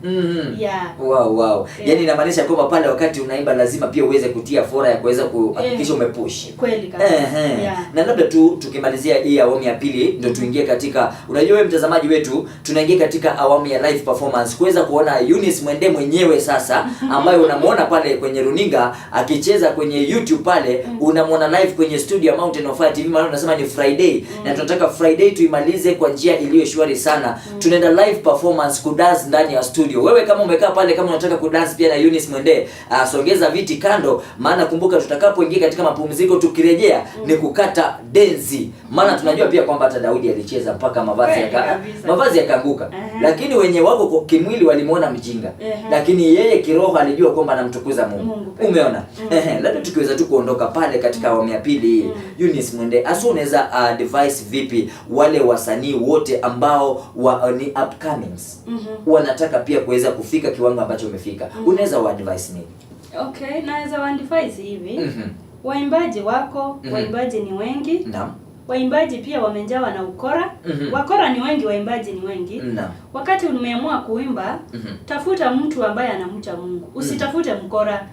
Yeah. Wow. Yeah. Yaani inamaanisha kwamba pale wakati unaimba lazima pia uweze kutia fora ya kuweza kuhakikisha umepush. Kweli kabisa. Yeah. Na labda tu tukimalizia hii awamu ya pili ndio tuingie katika, unajua wewe mtazamaji wetu, tunaingia katika awamu ya live performance kuweza kuona Eunice Mwende mwenyewe sasa, ambaye unamuona pale kwenye runinga akicheza kwenye YouTube pale, unamuona live kwenye studio ya Mountain of Fire TV, maana unasema ni Friday na tunataka Friday tuimalize kwa njia iliyo shwari sana. Tunaenda live performance kudance ndani ya studio. Wewe kama umekaa pale, kama unataka kudance pia na Eunice Mwende, songeza viti kando, maana kumbuka tutakapoingia katika mapumziko tukirejea ni kukata denzi, maana tunajua pia kwamba hata Daudi alicheza mpaka mavazi yakaanguka. Lakini wenye wako kimwili walimuona mjinga, lakini yeye kiroho alijua kwamba anamtukuza Mungu. Umeona? Labda tukiweza tu kuondoka pale katika awamu ya pili, Eunice Mwende, aso unaweza advise vipi wale wasanii wote ambao ni upcomings, wanataka pia kuweza kufika kiwango ambacho umefika, unaweza wa advise nini? Okay, naweza wa advise hivi. Waimbaji wako, waimbaji ni wengi. Waimbaji pia wamejawa na ukora. Wakora ni wengi, waimbaji ni wengi. Wakati umeamua kuimba, tafuta mtu ambaye anamcha Mungu. Usitafute mkora.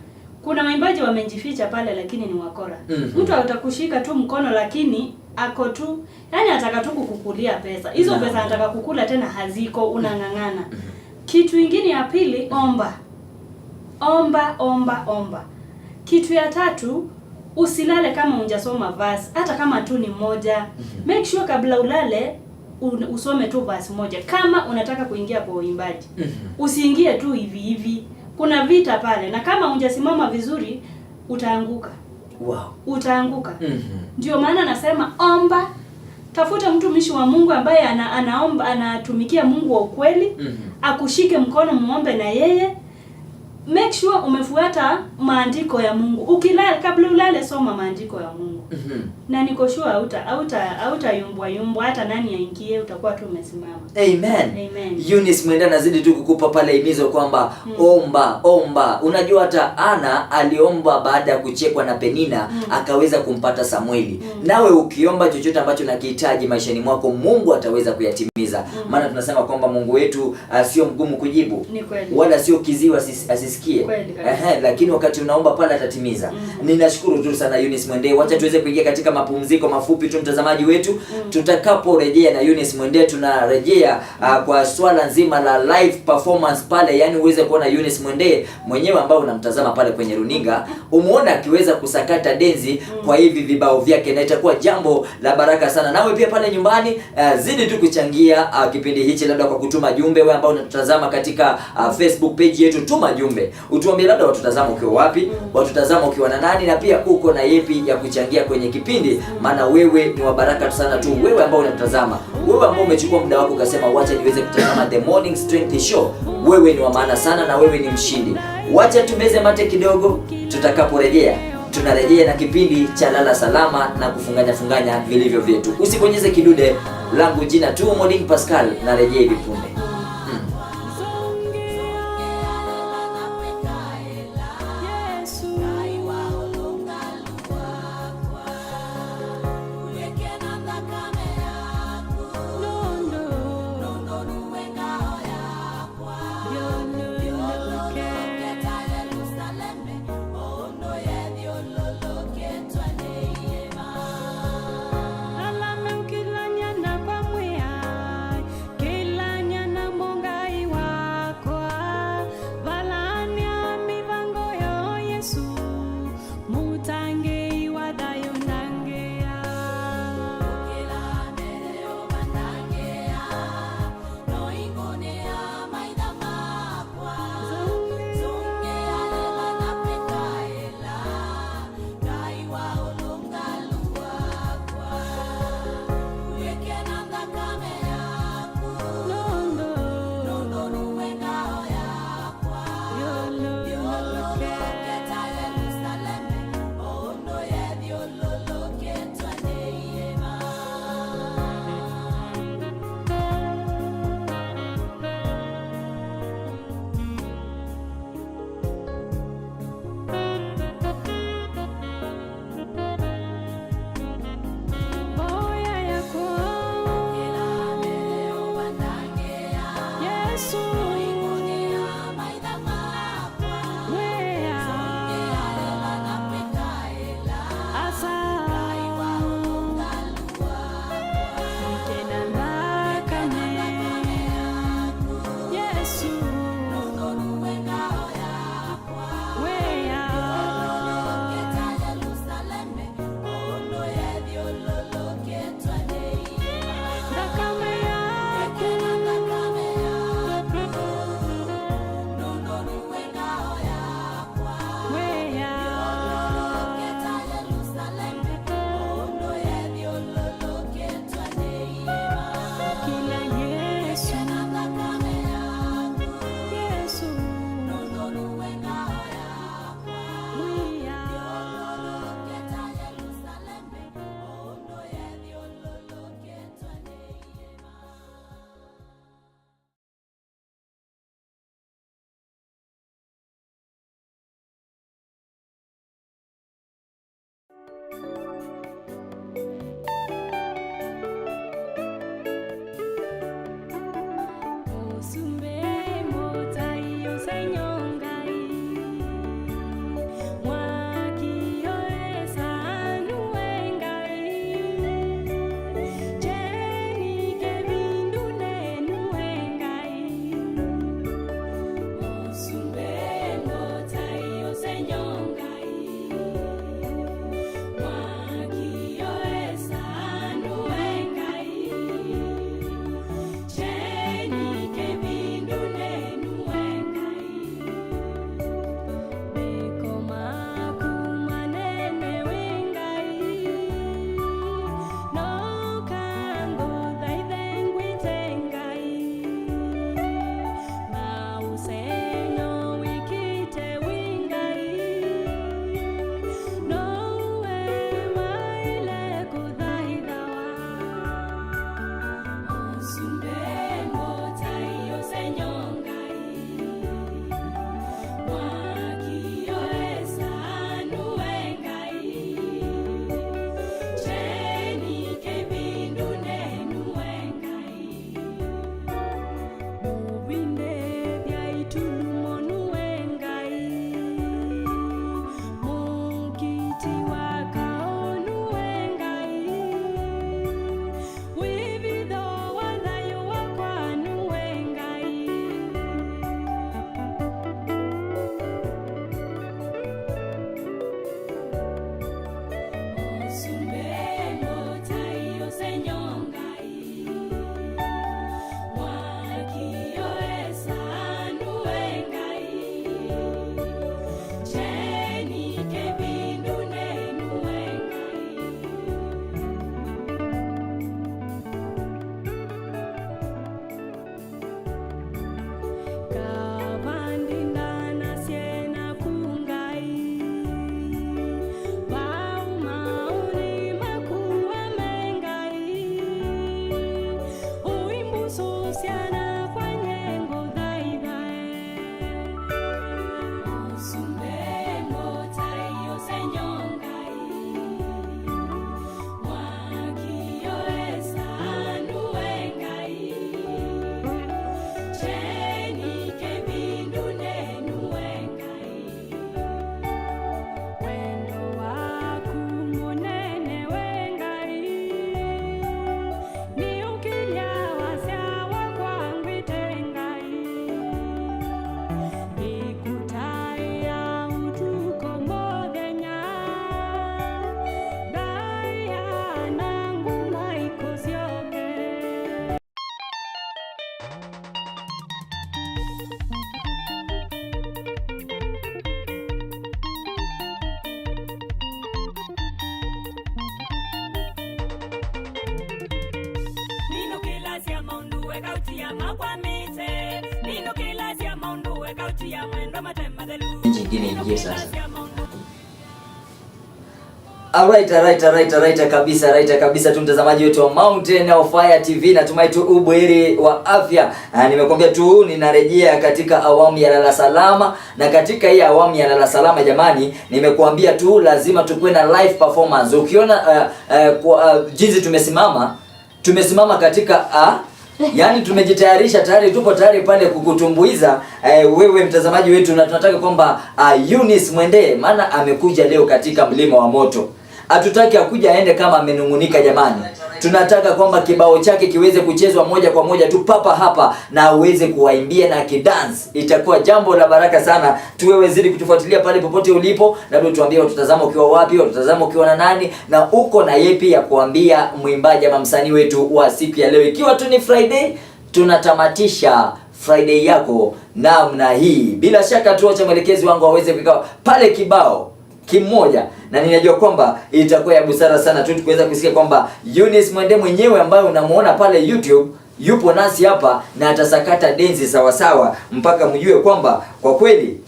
Kuna waimbaji wamejificha pale lakini ni wakora. Mtu atakushika tu mkono lakini ako tu, yani anataka tu kukukulia pesa. Hizo pesa anataka kukula tena haziko, unang'ang'ana. Kitu ingine ya pili, omba. Omba, omba, omba. Kitu ya tatu, usilale kama hujasoma verse, hata kama tu ni moja. Make sure kabla ulale usome tu verse moja kama unataka kuingia kwa uimbaji. Usiingie tu hivi hivi. Kuna vita pale, na kama hujasimama vizuri utaanguka. Utaanguka. Ndio maana nasema omba, tafuta mtumishi wa Mungu ambaye anaomba, anatumikia Mungu wa ukweli, akushike mkono muombe na yeye. Make sure umefuata maandiko ya Mungu. Ukilala, kabla ulale soma maandiko ya Mungu. Na niko sure hautayumbwa yumbwa, hata nani aingie utakuwa tu umesimama. Amen. Amen. Eunice Mwende anazidi tu kukupa pale himizo kwamba omba, omba. Unajua hata Ana aliomba baada ya kuchekwa na Penina, akaweza kumpata Samueli. Nawe ukiomba chochote ambacho unakihitaji maishani mwako, Mungu ataweza kuyatimiza. Maana tunasema kwamba Mungu wetu sio mgumu kujibu. Ni kweli. Wala sio kiziwi asisikie. Lakini wakati unaomba pale atatimiza. Ninashukuru tu sana Eunice Mwende. Wacha tuweze kuingia katika mapumziko mafupi tu mtazamaji wetu. Tutakaporejea na Eunice Mwende tunarejea kwa swala nzima la live performance pale, yani uweze kuona Eunice Mwende mwenyewe ambao unamtazama pale kwenye runinga, umuone akiweza kusakata denzi kwa hivi vibao vyake, na itakuwa jambo la baraka sana. Nawe pia pale nyumbani zidi tu kuchangia kipindi hichi, labda kwa kutuma jumbe. Wewe ambao unatutazama katika Facebook page yetu, tuma jumbe, utuambie labda watutazama ukiwa wapi, watutazama ukiwa na nani, na pia uko na yepi ya kuchangia kwenye kipindi, maana wewe ni wa baraka sana tu, wewe ambao unatutazama, wewe ambao umechukua muda wako ukasema wacha niweze kutazama The Morning Strength Show, wewe ni wa maana sana na wewe ni mshindi. Wacha tumeze mate kidogo, tutakaporejea tunarejea na kipindi cha Lala Salama na kufunganya funganya vilivyo vyetu. Usibonyeze kidude, langu jina tu Morning Pascal, narejea hivi punde. Nyingine ingie sasa. Alright, kabisa, right kabisa tu mtazamaji wetu wa Mountain of Fire TV, natumai tu ubuheri wa afya. Nimekwambia tu ninarejea katika awamu ya lala salama, na katika hii awamu ya lala salama jamani, nimekuambia tu lazima tukuwe na live performance. Ukiona jinsi tumesimama katika Yaani tumejitayarisha tayari, tupo tayari pale kukutumbuiza wewe mtazamaji wetu, na tunataka kwamba Eunice Mwende, maana amekuja leo katika mlima wa moto. Hatutaki akuja aende kama amenungunika jamani. Tunataka kwamba kibao chake kiweze kuchezwa moja kwa moja tu papa hapa na aweze kuwaimbia na kidance. Itakuwa jambo la baraka sana. Tuwewe zidi kutufuatilia pale popote ulipo, labda tuambie watutazama ukiwa wapi, watutazama ukiwa na nani, na uko na yepi ya kuambia mwimbaji ama msanii wetu wa siku ya leo. Ikiwa tu ni Friday, tunatamatisha Friday yako namna hii. Bila shaka tuache mwelekezi wangu aweze kukaa pale kibao kimoja, na ninajua kwamba itakuwa ya busara sana tu tukiweza kusikia kwamba Eunice Mwende mwenyewe ambaye unamuona pale YouTube yupo nasi hapa na atasakata densi sawasawa mpaka mjue kwamba kwa kweli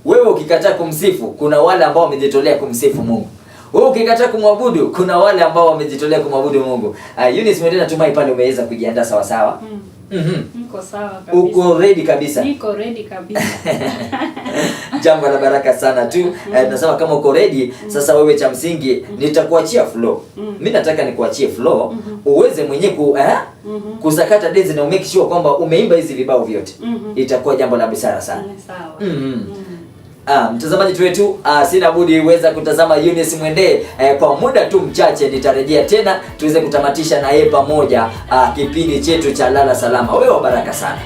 wewe ukikataa kumsifu kuna wale ambao wamejitolea kumsifu Mungu. Wewe ukikataa kumwabudu kuna wale ambao wamejitolea kumwabudu Mungu. Eunice Mwende, natumai pale umeweza kujiandaa sawasawa. Niko sawa kabisa. Uko ready kabisa? Niko ready kabisa. Jambo la baraka sana tu. Tunasema kama uko ready, sasa wewe cha msingi nitakuachia flow. Mimi nataka nikuachie flow uweze mwenyewe kusakata densi na umake sure kwamba umeimba hizi vibao vyote. Itakuwa jambo la busara sana. Sawa. Mtazamaji wetu, sina budi uweza kutazama Eunice Mwende kwa muda tu mchache. Nitarejea tena tuweze kutamatisha na yeye pamoja kipindi chetu cha Lala Salama. Wewe wa baraka sana.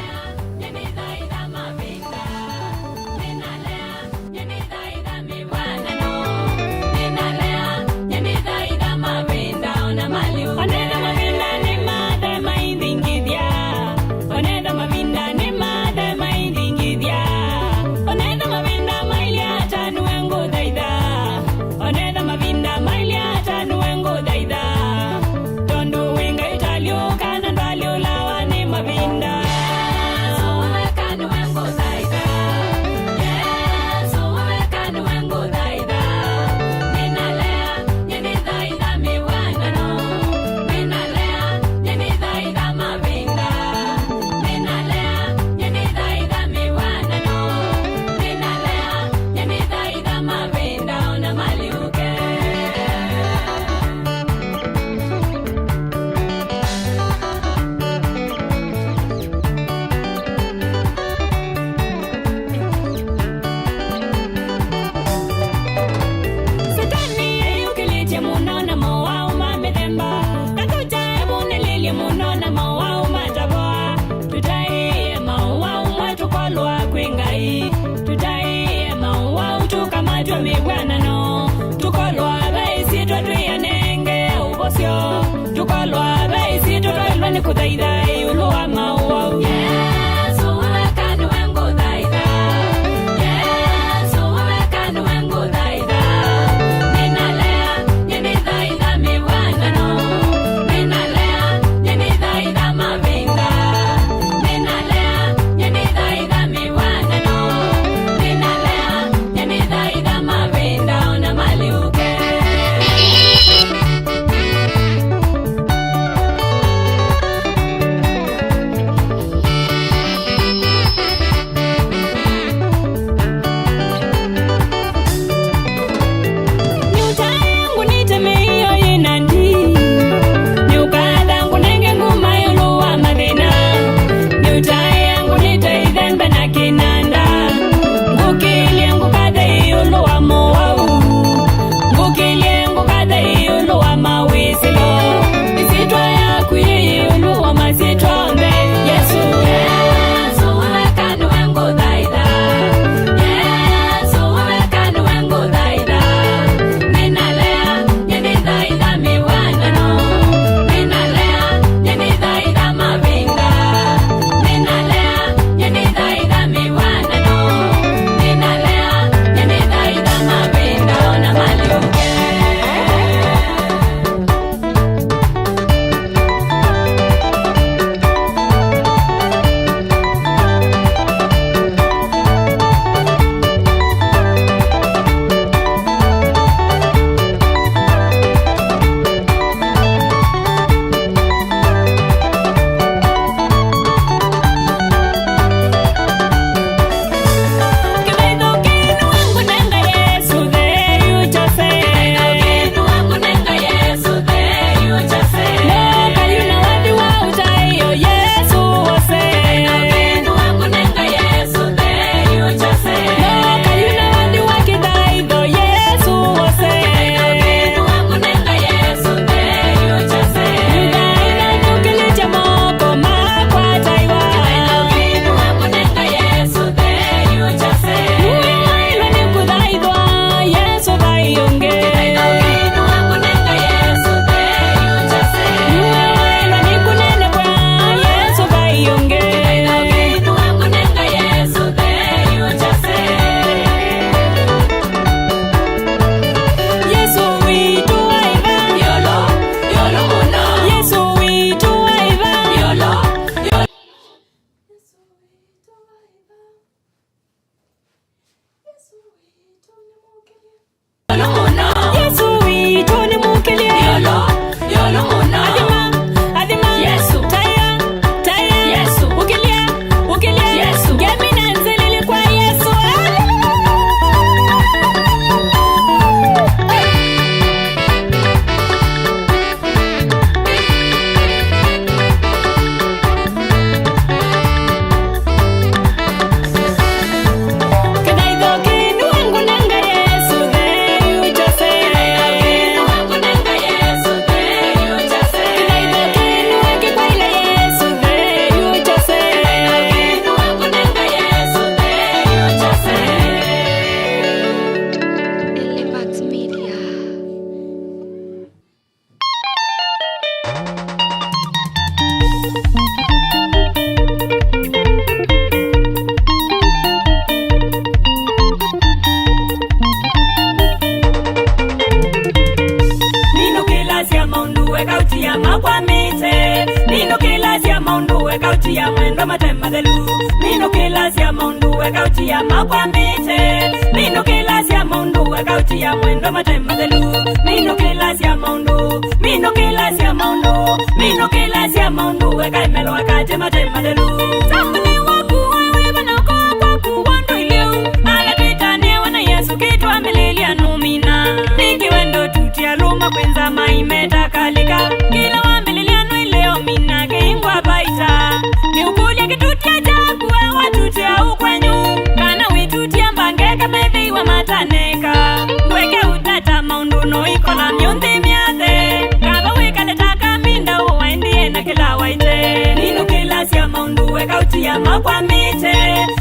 kautia mwendo matemathelu mino kilasia maundu we kautia makwamite mino kilasia maundu we kautia mwendo matemathelu mino kilasia maundu mino kilasia maundu mino kilasia maundu we kaimelwa kate matemathelu tambule waku wewe banako kwa kuwando ileu alatwitane wana Yesu kitwa melelia numina nikiwendo tutia luma kwenza maimeta kalika kila wambililiano ileo mina keingwa baita ni ukulia kitutia jakuwa watutia ukwenyu kana witutia mbange kametheiwa mataneka ndweke utata maundu no ikola myunthi myathe kava wikaleta kaminda uwaendie na kila waite nino kilasia maundu wekautia makwamite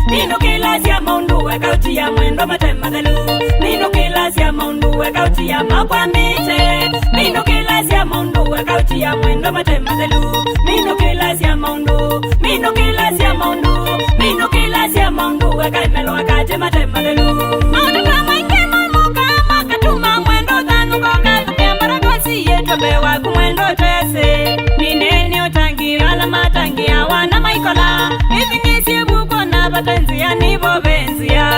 nino kilasia maundu wekautia mwendo matemathelu nino kilasia maundu wekautia makwamite nino kilasia maundu wekautia mwendo matemathelu nino kilasia maundu nino kilasia maundu nino kilasia maundu wekaimelwa kate matemathelu maundu kamaike mamuka makatuma mwendo thanuko kathukia maragosi yetombewa kumwendo twese ninene utangi ala matangi awana maikola ithingisie bukona batenzia nibo benzia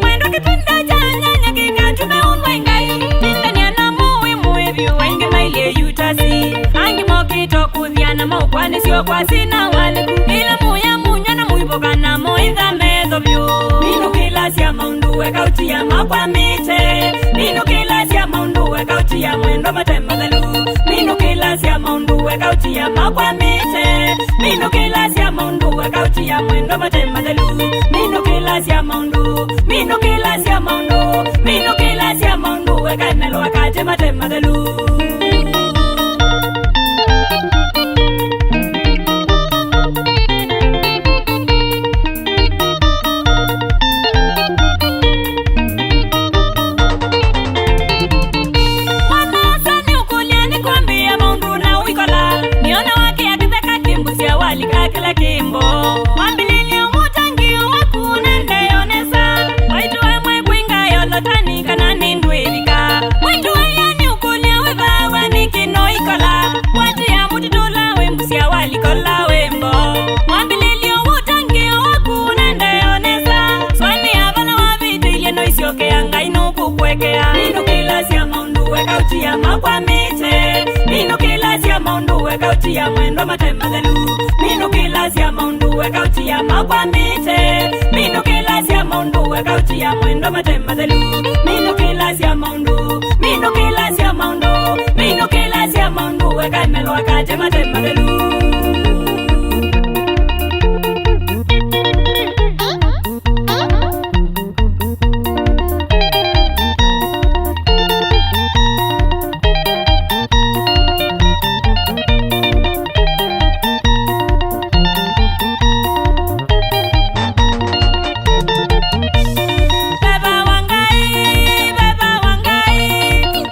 mwendo kitinda cha nyanya kikatume unwengai tindania na muwi muivyu wengi mailie yutasi angi mokito kuthiana maukwanisio kwasina waliku ila muya munywa na muibukana moitha metho vyu mino kilasia maundu wekautia makwamite mino kilasia maundu wekautia mwendo matemathelu mino kilasia maundu wekautia makwamite mino kilasia maundu wekautia mwendo matemathelu mino kilasia maundu mino kilasia maundu mino kilasia maundu wekaimelwa kate matemathelu. Nino kilasia maundu wekautia makwamite mino kilasia maundu wekautia mwendo matemathelu mino kilasia maundu wekautia makwamite mino kilasia maundu wekautia mwendo matemathelu mino kilasia maundu mino kilasia maundu mino kilasia maundu wekaimelwa kate matemathelu.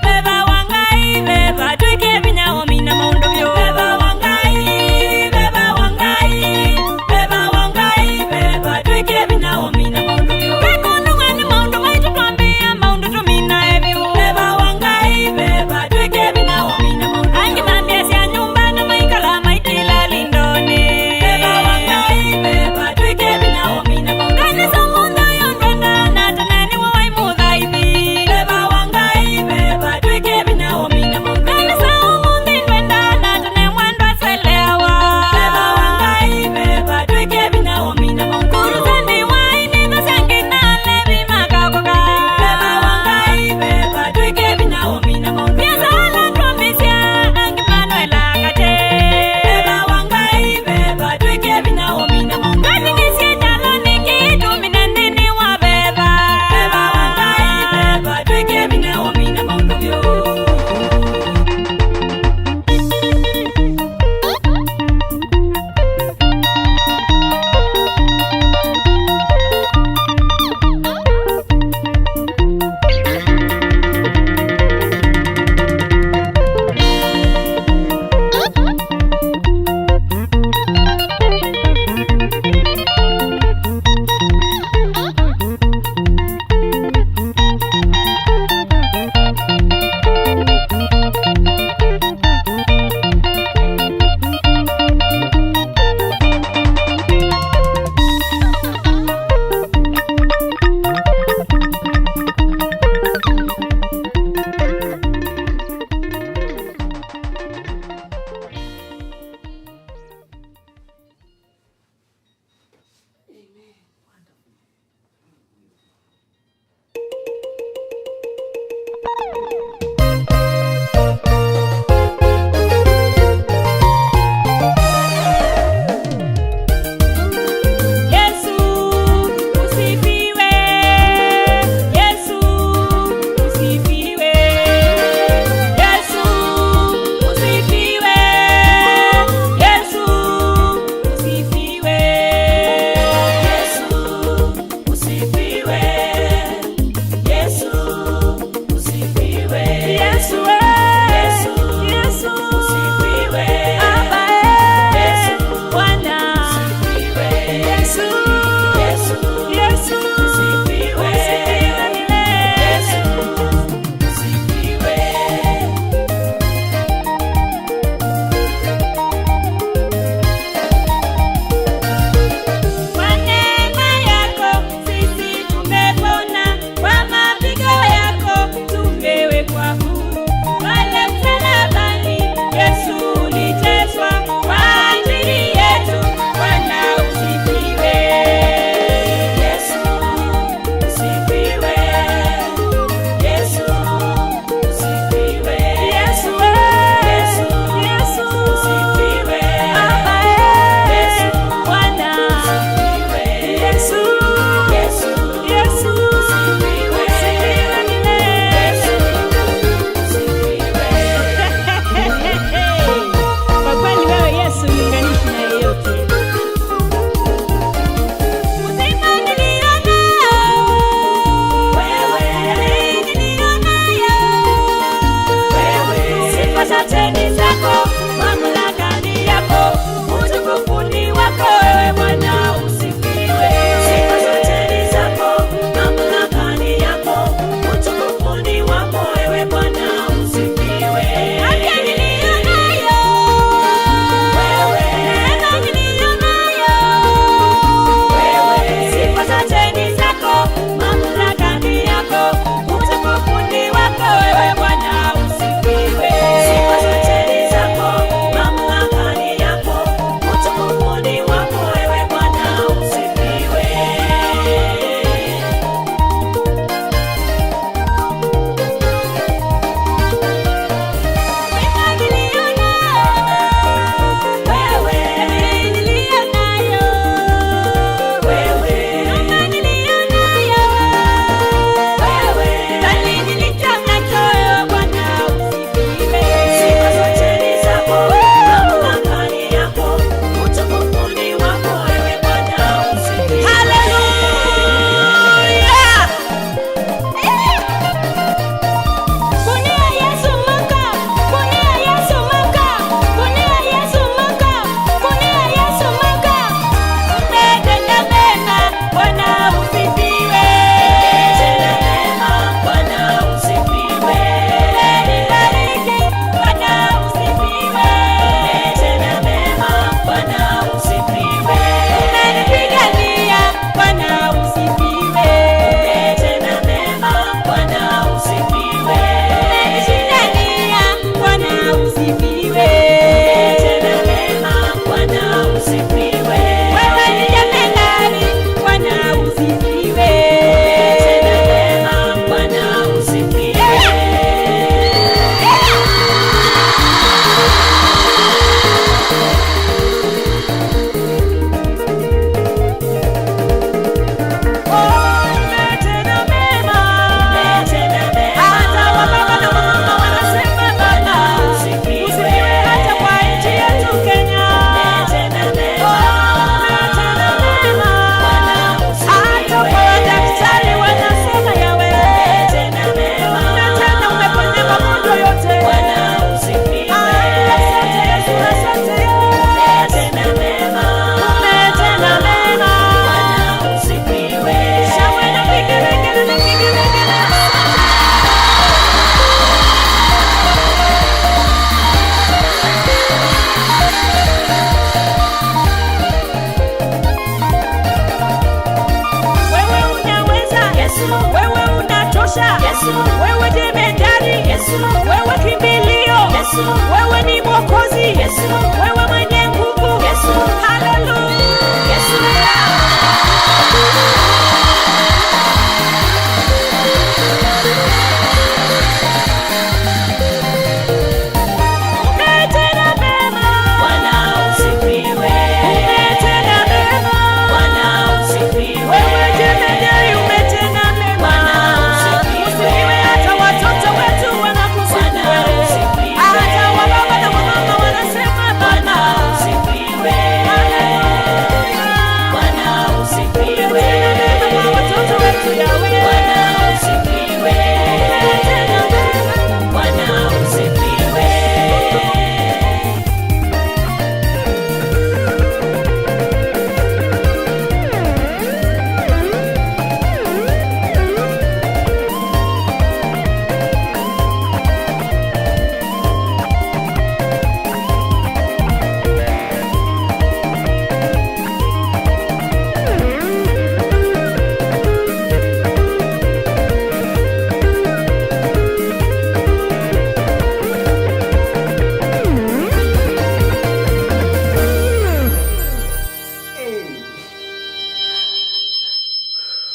Beba wangai, beba twike vinya omina maundu vyo. Beba wangai. tosha. Yesu. Wewe jemedari. Yesu. Wewe kimbilio. Yesu. Wewe ni Mwokozi. Yesu. Wewe mwenye nguvu. Yesu. Haleluya. Yesu. Umetenda mema. Bwana usifiwe. Umetenda mema. Bwana usifiwe. Wewe jemedari umetenda mema. Bwana usifiwe. Usifiwe hata watoto wetu wanakusifu Bwana wewe. usifiwe. Hata wababa na wamama wanasema Bwana Baba. usifiwe. Haleluya. Bwana usifiwe. Umetenda mema kwa watoto wetu Yahweh. Bwana usifiwe. Umetenda mema. Bwana usifiwe.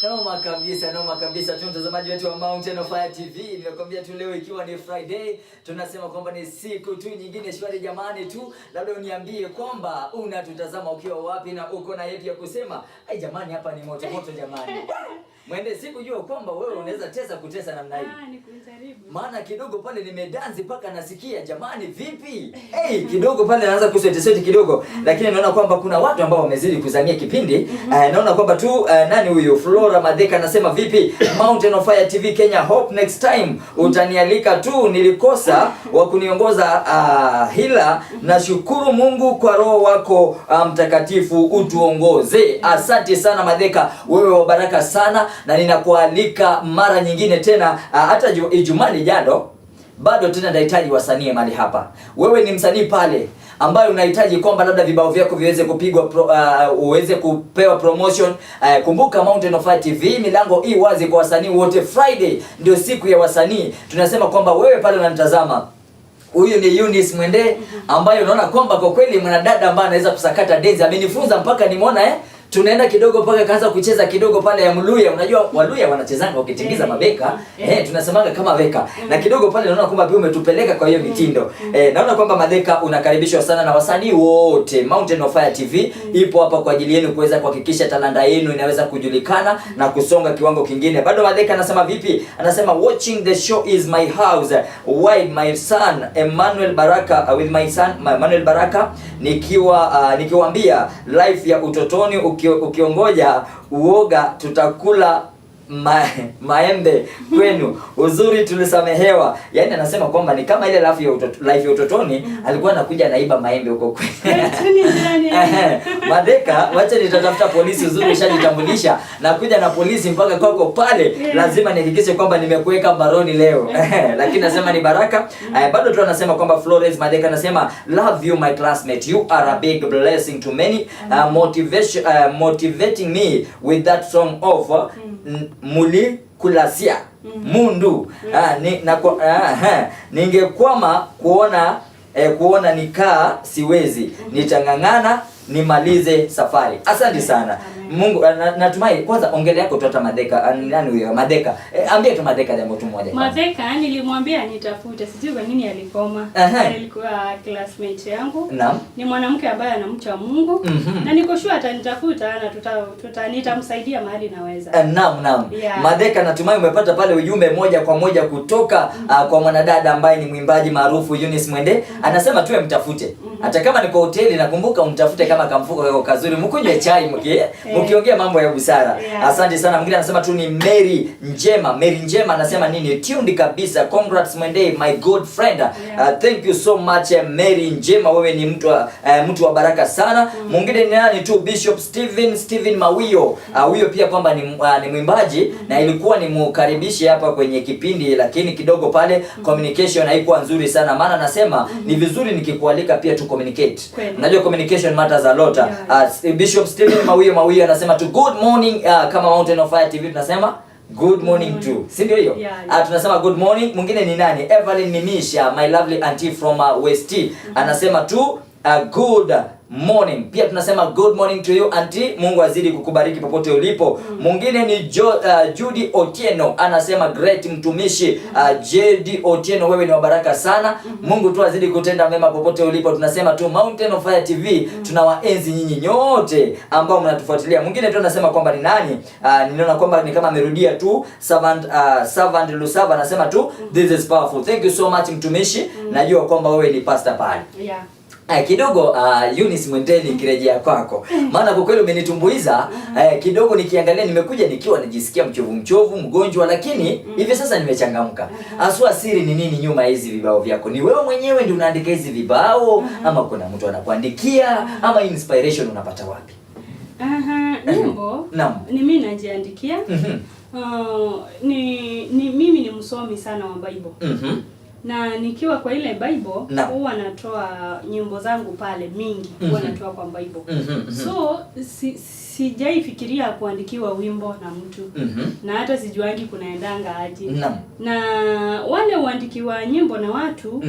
Noma kabisa, noma kabisa tu mtazamaji wetu wa Mountain of Fire TV, nimekwambia tu leo ikiwa ni Friday, tunasema kwamba ni siku tu nyingine shwari jamani tu. Labda uniambie kwamba unatutazama ukiwa wapi na uko na yepi ya kusema. Ai jamani, hapa ni moto moto jamani. Mwende sikujua kwamba wewe unaweza tesa kutesa namna hii. Ah, ni kujaribu. Maana kidogo pale nimedansi mpaka nasikia jamani vipi? Hey, kidogo pale naanza kusweti kidogo, lakini naona kwamba kuna watu ambao wamezidi kuzamia kipindi. Naona kwamba tu nani huyu Flora Madheka anasema vipi Mountain of Fire TV Kenya, hope next time utanialika tu, nilikosa wa kuniongoza hila. Nashukuru Mungu kwa roho wako mtakatifu utuongoze. Asante sana Madheka, wewe wa baraka sana, na ninakualika mara nyingine tena hata Ijumaa lijalo bado tena nahitaji wasanii mahali hapa. Wewe ni msanii pale ambaye unahitaji kwamba labda vibao vyako viweze kupigwa uweze kupewa promotion. Kumbuka Mountain of Fire TV milango hii wazi kwa wasanii wote. Friday ndio siku ya wasanii. Tunasema kwamba wewe pale unanitazama, huyu ni Eunice Mwende ambaye unaona kwamba kwa kweli mwanadada ambaye anaweza kusakata denzi, amenifunza mpaka nimeona tunaenda kidogo mpaka kaanza kucheza kidogo pale ya Mluya. Unajua Waluya wanachezanga wakitingiza mabeka, tunasemanga kama beka. Na kidogo pale naona kwamba pia umetupeleka kwa hiyo mitindo. Naona kwamba Madheka unakaribishwa sana na wasanii wote. Mountain of Fire TV ipo hapa kwa ajili yenu kuweza kuhakikisha talanta yenu inaweza kujulikana na kusonga kiwango kingine. Bado Madheka anasema vipi? Anasema watching the show is my house. Why my son Emmanuel Baraka with my son Emmanuel Baraka nikiwa nikiwaambia life ya utotoni ukiongoja uoga tutakula maembe kwenu, uzuri tulisamehewa. Yaani anasema kwamba ni kama ile life ya utotoni, alikuwa anakuja anaiba maembe huko kwenu. Madheka, wacha nitatafuta polisi, uzuri ushajitambulisha, na kuja na polisi mpaka kwako pale, lazima nihakikishe kwamba nimekuweka mbaroni leo. Lakini nasema ni baraka. Bado tu anasema kwamba Flores Madheka anasema love you my classmate, you are a big blessing to many, motivating me with that song of Muli Kulasia Mundu. Ningekwama kuona kuona nikaa siwezi, nitang'ang'ana nimalize safari. Asante sana. Mungu natumai kwanza ongele yako tu hata Madheka. Nani huyo Madheka? Ambia tu Madheka jambo tu moja. Madheka nilimwambia nitafute, sijui kwa nini alikoma. Alikuwa classmate yangu. Naam. Ni mwanamke ambaye anamcha Mungu. Na niko sure atanitafuta na nitamsaidia mahali naweza. Naam, naam. Yeah. Madheka, natumai umepata pale ujumbe moja kwa moja kutoka kwa mwanadada ambaye ni mwimbaji maarufu Eunice Mwende. Anasema tuwe mtafute. Hata kama ni kwa hoteli, nakumbuka umtafute kama kamfuko kako kazuri, mkunywe chai mkiongea mambo ya busara. Yeah. Asante sana. Mwingine anasema tu ni Mary Njema. Mary Njema anasema nini? Tuned kabisa. Congrats Mwende, my good friend. Yeah. Thank you so much Mary Njema, wewe ni mtu wa baraka sana. Mwingine ni nani tu? Bishop Steven Mawio. Huyo pia kwamba ni mwimbaji na ilikuwa nimkaribishe hapa kwenye kipindi, lakini kidogo pale communication haikuwa nzuri sana. Maana nasema ni vizuri nikikualika pia tu communicate. Unajua communication matters a lot. Yeah. Bishop Steven Mawio anasema tu good morning, kama Mountain of Fire TV tunasema Good morning too. Si ndio hiyo? Yeah, yeah. Ah, tunasema good morning. Mwingine ni nani? Evelyn Mimisha, my lovely auntie from West. Anasema tu good morning. Pia tunasema good morning to you auntie. Mungu azidi kukubariki popote ulipo. Mwingine ni Judy Otieno anasema great mtumishi. JD Otieno, wewe ni wa baraka sana. Mungu tu azidi kutenda mema popote ulipo. Tunasema tu Mountain of Fire TV tunawaenzi nyinyi nyote ambao mnatufuatilia. Mwingine tu anasema kwamba ni nani? Ninaona kwamba ni kama amerudia tu Servant Lusava anasema tu this is powerful. Thank you so much mtumishi. Najua kwamba wewe ni pastor pale. Yeah. Kidogo Eunice Mwendeni, nikirejea kwako, maana kwa kweli umenitumbuiza kidogo. Nikiangalia nimekuja nikiwa najisikia mchovu mchovu, mgonjwa, lakini hivi sasa nimechangamka. Aswa siri ni nini nyuma ya hizi vibao vyako? Ni wewe mwenyewe ndio unaandika hizi vibao ama kuna mtu anakuandikia ama inspiration unapata wapi? Aha, nyimbo Naam. ni mimi najiandikia. Ni mimi ni msomi sana wa Bible. Na nikiwa kwa ile Bible huwa natoa nyimbo zangu pale mingi, huwa natoa kwa Bible. So sijaifikiria kuandikiwa wimbo na mtu. Na hata sijuangi kunaendanga aje. Na wale uandikiwa nyimbo na watu,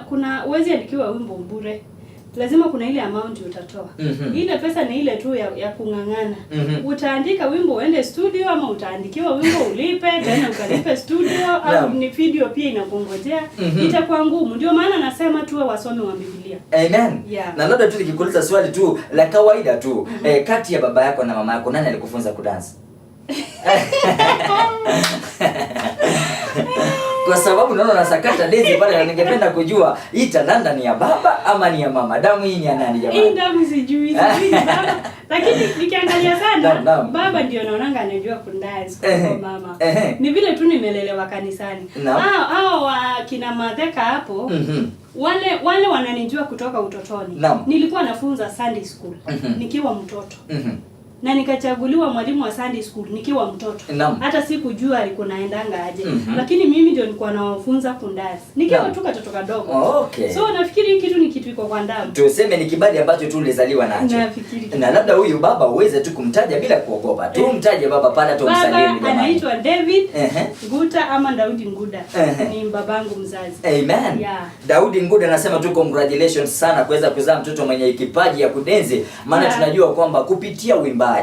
kuna huwezi andikiwa wimbo bure. Lazima kuna ile amount utatoa. Ile pesa ni ile tu ya kung'ang'ana. Utaandika wimbo uende studio ama utaandikiwa wimbo ulipe tena ukalipe studio au ni video pia inakungojea. Itakuwa ngumu. Ndio maana nasema tuwe wasomi wa Biblia. Amen. Yeah. Na labda tu nikikuuliza swali tu la kawaida tu, kati ya baba yako na mama yako nani alikufunza kudansi? Kwa sababu naona unasakata denzi pale na ningependa kujua hii talanta ni ya baba ama ni ya mama? Damu hii ni ya nani jamani? Hii damu sijui ni baba. Lakini nikiangalia sana Naam, naam. baba ndio naonanga anajua kudance kuliko mama. Ni vile tu nimelelewa kanisani. Hao wa kina Madheka hapo, wale wananijua kutoka utotoni. Nilikuwa nafunza Sunday school nikiwa mtoto. Na nikachaguliwa mwalimu wa Sunday school nikiwa mtoto. Hata sikujua alikuwa naendanga aje. Lakini mimi ndio nilikuwa nawafunza kudance nikiwa tu katoto kadogo. So nafikiri hii kitu ni kitu iko kwa damu. Tuseme ni kibali ambacho tu ulizaliwa nacho. Nafikiri. Na labda huyu baba uweze tu kumtaja bila kuogopa. Tu mtaje baba pale tu Baba umsalimu jamani. anaitwa David Nguta ama Daudi Nguda. Ni babangu mzazi. Amen. Yeah. Daudi Nguda anasema tu congratulations sana kuweza kuzaa mtoto mwenye kipaji ya kudensi, maana tunajua kwamba kupitia uimbaji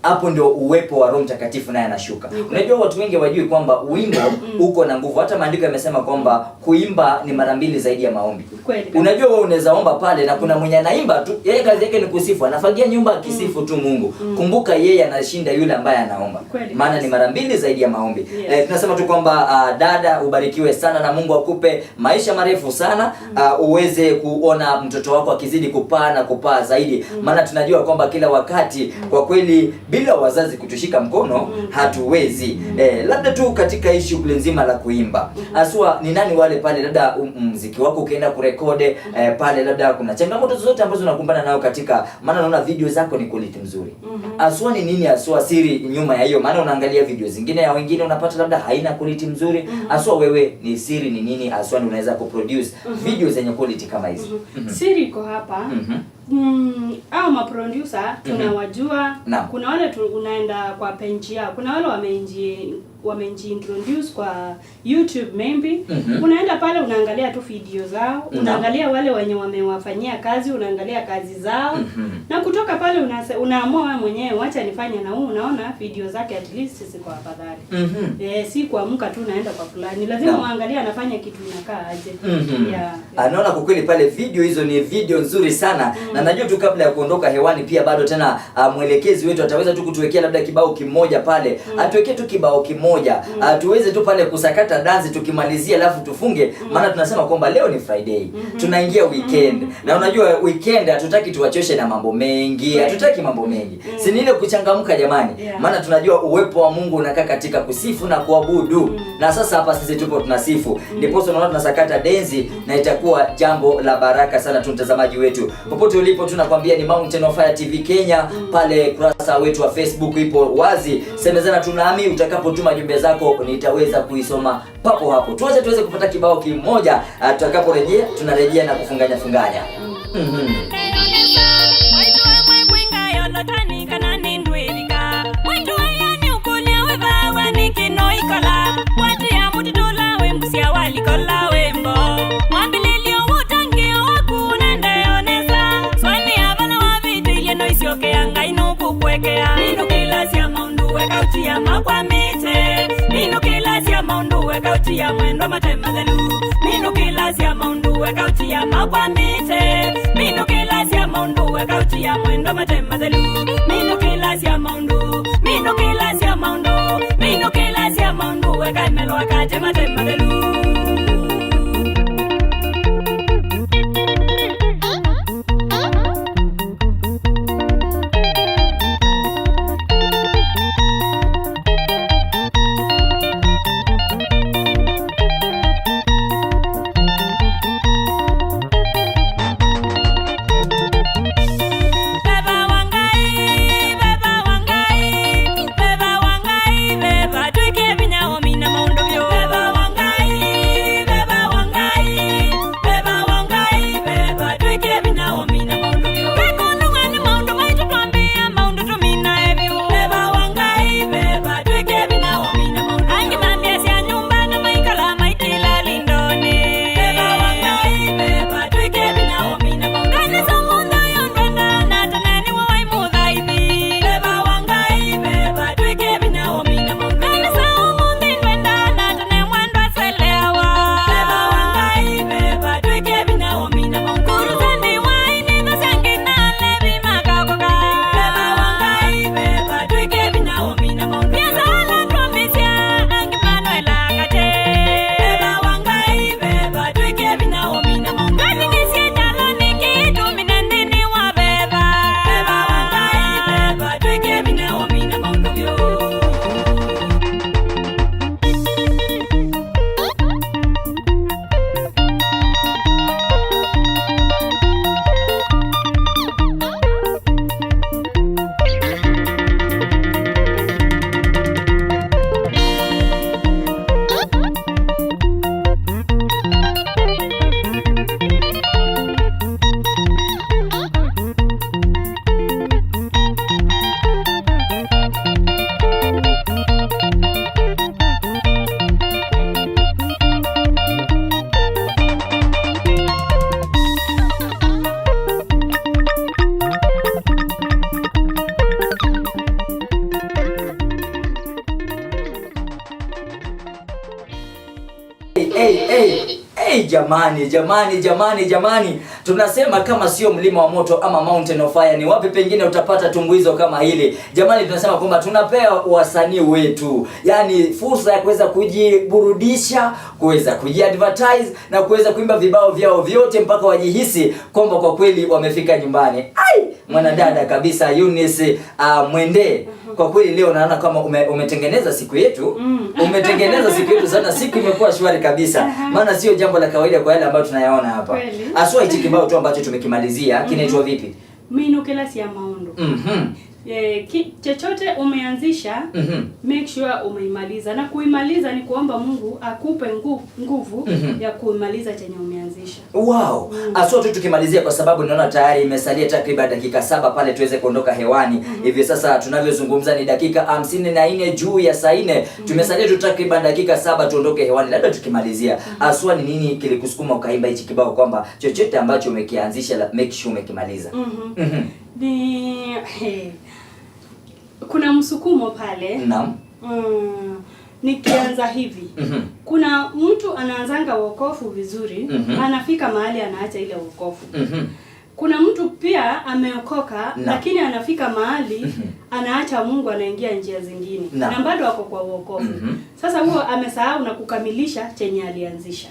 hapo ndio uwepo wa Roho Mtakatifu naye anashuka. Unajua watu wengi hawajui kwamba wimbo uko na nguvu. Hata maandiko yamesema kwamba kuimba ni mara mbili zaidi ya maombi. Unajua wewe unaweza omba pale na kuna mwenye anaimba tu, yeye kazi yake ni kusifu, anafagia nyumba akisifu tu Mungu. Kumbuka yeye anashinda yule ambaye anaomba. Maana ni mara mbili zaidi ya maombi. Tunasema tu kwamba dada ubarikiwe sana na Mungu akupe maisha marefu sana, uweze kuona mtoto wako akizidi kupaa na kupaa zaidi. Maana tunajua kwamba kila wakati kwa kweli bila wazazi kutushika mkono hatuwezi. Labda tu katika hii shughuli nzima la kuimba, haswa ni nani wale pale, labda muziki wako ukienda kurekode pale, labda kuna changamoto zozote ambazo unakumbana nayo katika, maana naona video zako ni quality nzuri. Haswa ni nini haswa siri nyuma ya hiyo? Maana unaangalia video zingine ya wengine unapata labda haina quality nzuri. Haswa wewe ni siri ni nini haswa ni unaweza kuproduce video zenye quality kama hizi? Siri iko hapa. Hao maproducer tunawajua. Kuna wale unaenda kwa page yao, kuna wale wameji introduce kwa YouTube maybe. Unaenda pale unaangalia tu video zao, unaangalia wale wenye wamewafanyia kazi, unaangalia kazi zao. Na kutoka pale unaamua wewe mwenyewe, wacha nifanye na huu, unaona video zake at least ziko afadhali. Si kuamka tu unaenda kwa fulani. Lazima uangalie anafanya kitu inakaa aje. Yeah. Anaona kwa kweli pale video hizo ni video nzuri sana. Na najua tu kabla ya kuondoka hewani pia bado tena mwelekezi wetu ataweza tu kutuwekea labda kibao kimoja pale. Atuwekee tu kibao kimoja. Tuweze tu pale kusakata dansi tukimalizia alafu tufunge. Maana tunasema kwamba leo ni Friday. Tunaingia weekend. Na unajua weekend hatutaki tuwachoshe na mambo mengi. Hatutaki mambo mengi. Si ni ile kuchangamka jamani. Maana tunajua uwepo wa Mungu unakaa katika kusifu na kuabudu. Na sasa hapa sisi tupo tunasifu. Ndipo tunaona tunasakata denzi na itakuwa jambo la baraka sana tu mtazamaji wetu. Popote ulipo tunakwambia ni Mountain of Fire TV Kenya. Pale kurasa wetu wa Facebook ipo wazi. Semezana tu nami, utakapotuma jumbe zako nitaweza kuisoma papo hapo. Tuweze kupata kibao kimoja, tutakaporejea tunarejea na kufunganya funganya. kautia makwamite mino kilasia maundu we kautia mwendo matemathelu mino kilasia maundu we kautia makwamite mino kilasia maundu we kautia mwendo matemathelu mino kilasia maundu mino kilasia maundu mino kilasia maundu we kaimelwa kate matemathelu. Hey, jamani, jamani, jamani, jamani, tunasema kama sio mlima wa moto ama Mountain of Fire, ni wapi pengine utapata tumbuizo kama hili? Jamani, tunasema kwamba tunapea wasanii wetu yani fursa ya kuweza kujiburudisha, kuweza kujiadvertise na kuweza kuimba vibao vyao vyote mpaka wajihisi kwamba kwa kweli wamefika nyumbani. Ai, mwanadada kabisa Eunice Mwende, kwa kweli leo naona kama umetengeneza siku yetu. Umetengeneza siku yetu sana, siku imekuwa shwari kabisa. Maana sio jambo la kawaida kwa yale ambayo tunayaona hapa. Aswa hichi kibao tu ambacho tumekimalizia kinaitwa vipi? Mino kilasi ya maundu. Chochote umeanzisha, make sure umeimaliza. Na kuimaliza ni kuomba Mungu akupe nguvu ya kuimaliza chenye umeanzisha. Wow. Aswa tu tukimalizia, kwa sababu naona tayari imesalia takriban dakika 7 pale tuweze kuondoka hewani. Hivi sasa tunavyozungumza ni dakika 54 juu ya saa 4. Tumesalia tu takriban dakika 7 tuondoke hewani. Labda tukimalizia, aswa ni nini kilikusukuma ukaimba hichi kibao kwamba chochote ambacho umekianzisha make sure umekimaliza? Ni kuna msukumo pale. Naam. Nikianza hivi. Kuna mtu anaanzanga wokovu vizuri, anafika mahali anaacha ile wokovu. Kuna mtu pia ameokoka, lakini anafika mahali anaacha Mungu, anaingia njia zingine. Na bado ako kwa wokovu. Sasa huo amesahau na kukamilisha chenye alianzisha.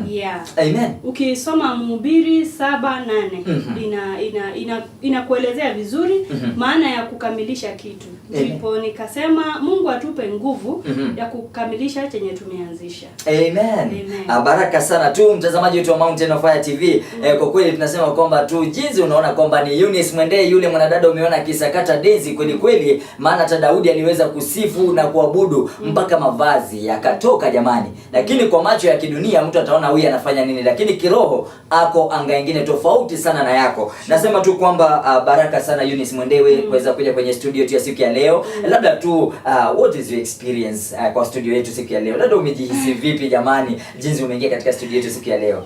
Yeah. Amen. Ukisoma Mhubiri 7:8 inakuelezea vizuri maana ya kukamilisha kitu. Ndipo nikasema Mungu atupe nguvu ya kukamilisha chenye tumeanzisha. Amen. Amen. Baraka sana tu mtazamaji wetu wa Mountain of Fire TV. Kwa kweli tunasema kwamba tu jinsi unaona kwamba ni Eunice Mwende yule mwanadada umeona akisakata denzi kweli kweli, maana hata Daudi aliweza kusifu na kuabudu mpaka mavazi yakatoka jamani. Lakini kwa macho ya kidunia mtu ataona huyu anafanya nini, lakini kiroho ako anga nyingine tofauti sana na yako. Nasema tu kwamba baraka sana Eunice Mwendewe kuweza kuja kwenye studio yetu ya siku ya leo. Labda tu what is your experience kwa studio yetu siku ya leo? Labda umejihisi vipi jamani jinsi umeingia katika studio yetu siku ya leo?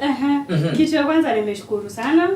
Kitu ya kwanza nimeshukuru sana.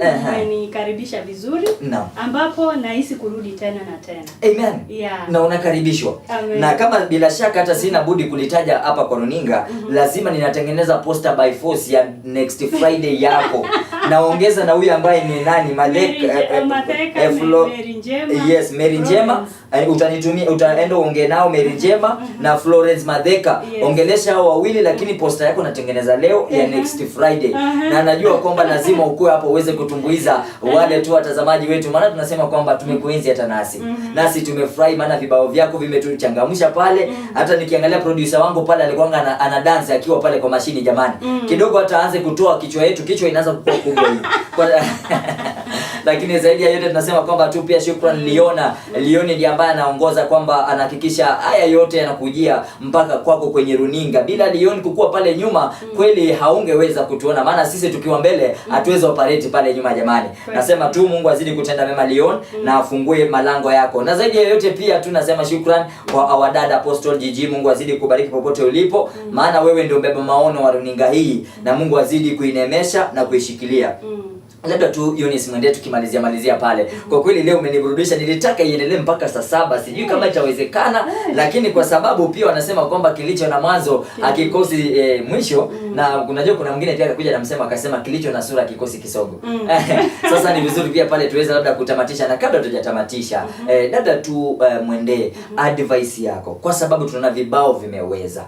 Wakanikaribisha vizuri. Naam. Ambapo nahisi kurudi tena na tena. Amen. Yeah. Na unakaribishwa. Amen. Na kama bila shaka hata sina budi kulitaja hapa kwa runinga, lazima ninatengeneza poster by force ya next Friday yako. Naongeza na huyu ambaye ni nani? Malek, Matheka, Mary Njema. Yes, Mary Njema. Utanitumia, utaenda uongee nao Mary Njema na Florence Madheka. Yes. Ongelesha hao wawili, lakini poster yako natengeneza leo ya next Friday. Na najua kwamba lazima ukue hapo uweze kutumbuiza wale tu watazamaji wetu, maana tunasema kwamba tumekuenzi hata nasi. Nasi tumefurahi maana vibao vyako vimetuchangamsha pale. Hata nikiangalia producer wangu pale alikuwa ana dance akiwa pale kwa mashini jamani. Kidogo hata aanze kutoa kichwa yetu, kichwa inaanza kukua kubwa hivi. Lakini zaidi ya yote tunasema kwamba tu pia shukrani Liona. Lioni ndiye ambaye anaongoza kwamba anahakikisha haya yote yanakujia mpaka kwako kwenye runinga. Bila Lioni kukua pale nyuma kweli haungeweza kutuona, maana sisi tukiwa mbele hatuwezi operate pale nyuma jamani. Nasema tu Mungu azidi kutenda mema Lion, na afungue malango yako. Na zaidi ya yote pia tunasema shukrani kwa our dad Apostle Gigi. Mungu azidi kubariki popote ulipo, maana wewe ndio mbeba maono wa runinga hii, na Mungu azidi kuinemesha na kuishikilia. Labda tu Eunice Mwende tukimalizia malizia pale. Kwa kweli leo umeniburudisha, nilitaka iendelee mpaka saa 7, sijui kama itawezekana, lakini kwa sababu pia wanasema kwamba kilicho na mwanzo hakikosi mwisho. Na unajua kuna mwingine pia akakuja na msema akasema kilicho na sura kikosi kisogo. Sasa ni vizuri pia pale tuweze labda kutamatisha, na kabla tujatamatisha labda tu Mwende, advice yako, kwa sababu tunaona vibao vimeweza.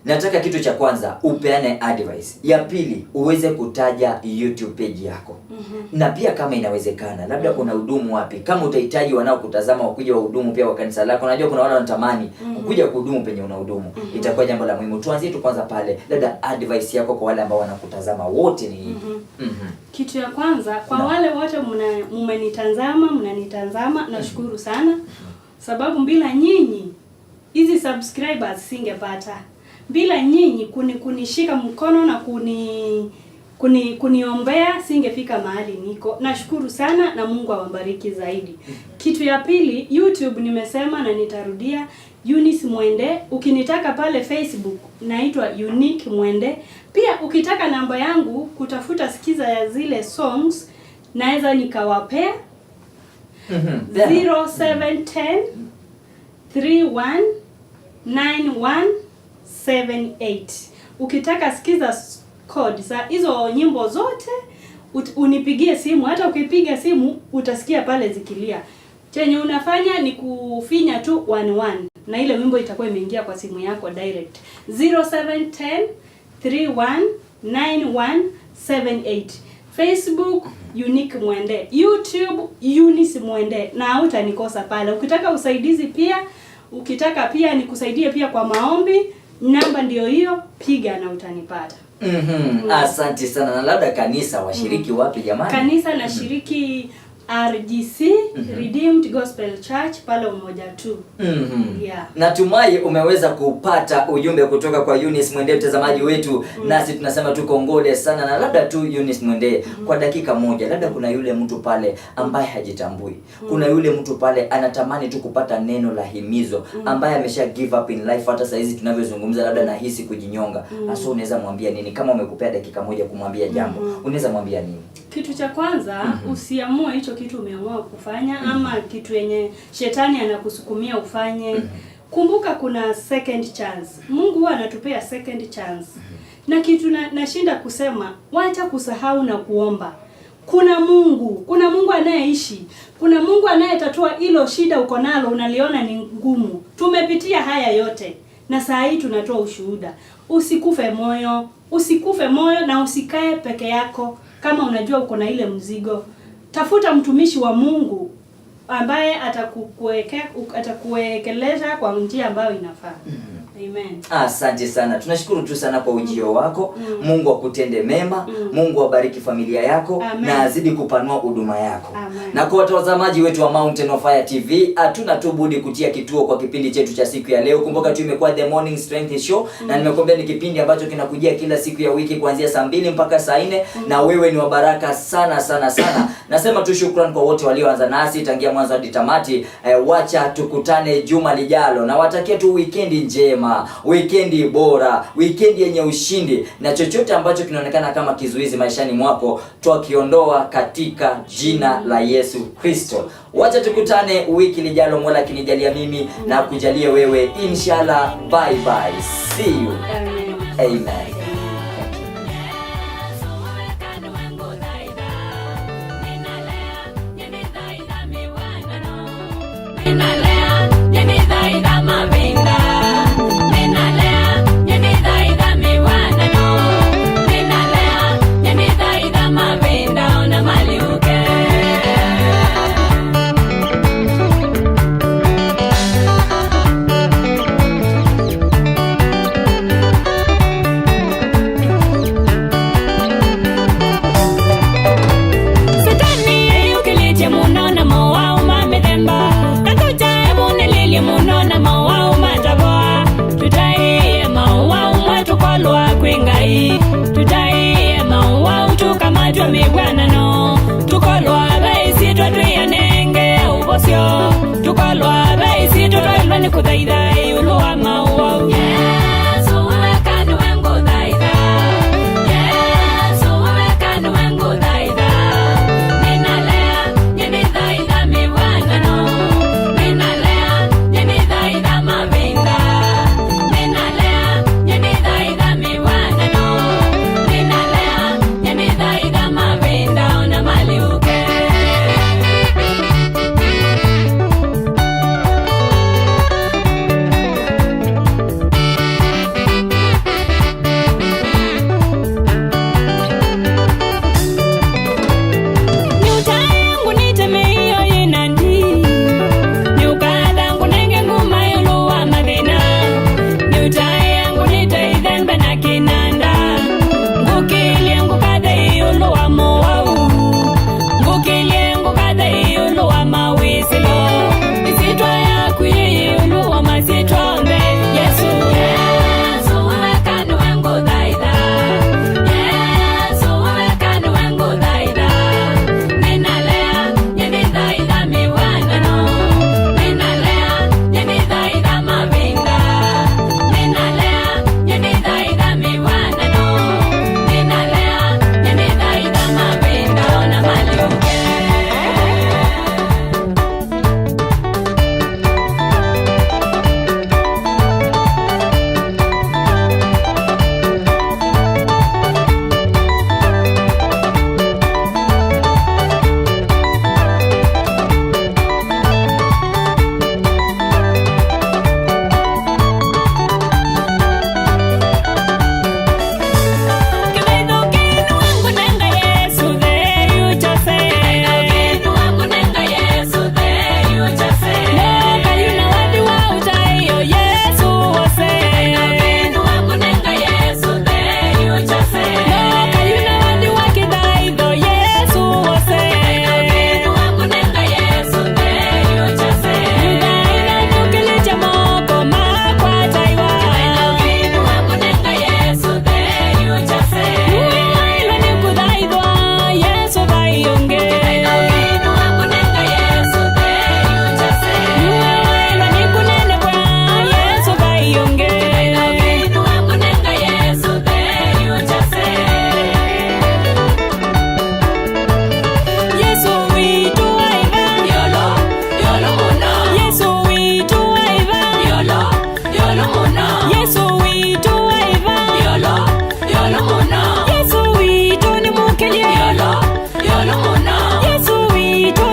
Nataka kitu cha kwanza upeane advice. Ya pili uweze kutaja YouTube page yako. Na pia kama inawezekana labda kuna hudumu wapi, kama utahitaji wanaokutazama wakuja wahudumu pia wa kanisa lako. Unajua kuna wale wanatamani kuja kuhudumu penye unahudumu. Itakuwa jambo la muhimu. Tuanzie tu kwanza pale, labda advice yako kwa wale ambao wanakutazama wote ni Kitu ya kwanza kwa wale wote mmenitazama, mnanitazama, nashukuru sana. Sababu bila nyinyi hizi subscribers singepata. Bila nyinyi kunishika mkono na kuniombea singefika mahali niko. Nashukuru sana na Mungu awabariki zaidi. Kitu ya pili, YouTube nimesema na nitarudia, Eunice Mwende. Ukinitaka pale Facebook naitwa Unique Mwende. Pia ukitaka namba yangu kutafuta sikiza ya zile songs naweza nikawapea 0710 31 91 78. Ukitaka sikiza code za hizo nyimbo zote unipigie simu. Hata ukipiga simu utasikia pale zikilia. Chenye unafanya ni kufinya tu 11 na ile wimbo itakuwa imeingia kwa simu yako direct. 0710 31 91 78. Facebook Unique Mwende, YouTube Eunice Mwende, na hutanikosa pale. Ukitaka usaidizi pia, ukitaka pia nikusaidie pia kwa maombi, namba ndio hiyo, piga na utanipata. Asante sana. Na labda kanisa washiriki wapi jamani? Kanisa nashiriki RGC, Redeemed Gospel Church pale Umoja 2. Yeah. Natumai umeweza kupata ujumbe kutoka kwa Eunice Mwende, mtazamaji wetu. Nasi tunasema tu kongole sana. Na labda tu Eunice Mwende, kwa dakika moja, labda kuna yule mtu pale ambaye hajitambui. Kuna yule mtu pale anatamani tu kupata neno la himizo, ambaye amesha give up in life, hata saa hizi tunavyozungumza labda nahisi kujinyonga. Hasa unaweza mwambia nini? Kama umekupea dakika moja kumwambia jambo, unaweza mwambia nini? Kitu cha kwanza, usiamue hicho kitu umeamua kufanya ama kitu yenye shetani anakusukumia ufanye. Kumbuka kuna second chance. Mungu huwa anatupea second chance. Na kitu nashinda kusema, wacha kusahau na kuomba. Kuna Mungu, kuna Mungu anayeishi, kuna Mungu anayetatua hilo shida uko nalo unaliona ni ngumu. Tumepitia haya yote na saa hii tunatoa ushuhuda. Usikufe moyo, usikufe moyo na usikae peke yako. Kama unajua uko na ile mzigo, tafuta mtumishi wa Mungu ambaye atakuwekeleza kwa njia ambayo inafaa. Amen. Asante sana. Tunashukuru tu sana kwa ujio wako. Mungu akutende mema. Mungu abariki familia yako. Amen. Na azidi kupanua huduma yako. Amen. Na kwa watazamaji wetu wa Mountain of Fire TV, hatuna tu budi kutia kituo kwa kipindi chetu cha siku ya leo. Kumbuka tu imekuwa The Morning Strength Show, na nimekuambia ni kipindi ambacho kinakujia kila siku ya wiki kuanzia saa 2 mpaka saa 4, na wewe ni wa baraka sana sana sana. Nasema tu shukrani kwa wote walioanza nasi tangia mwanzo hadi tamati. Wacha tukutane juma lijalo. Na watakia tu weekend njema. njema, wikendi bora, wikendi yenye ushindi, na chochote ambacho kinaonekana kama kizuizi maishani mwako twakiondoa katika jina la Yesu Kristo. Wacha tukutane wiki lijalo, Mola akinijalia mimi na kujalie wewe, inshallah. Bye bye, see you, Amen. amen.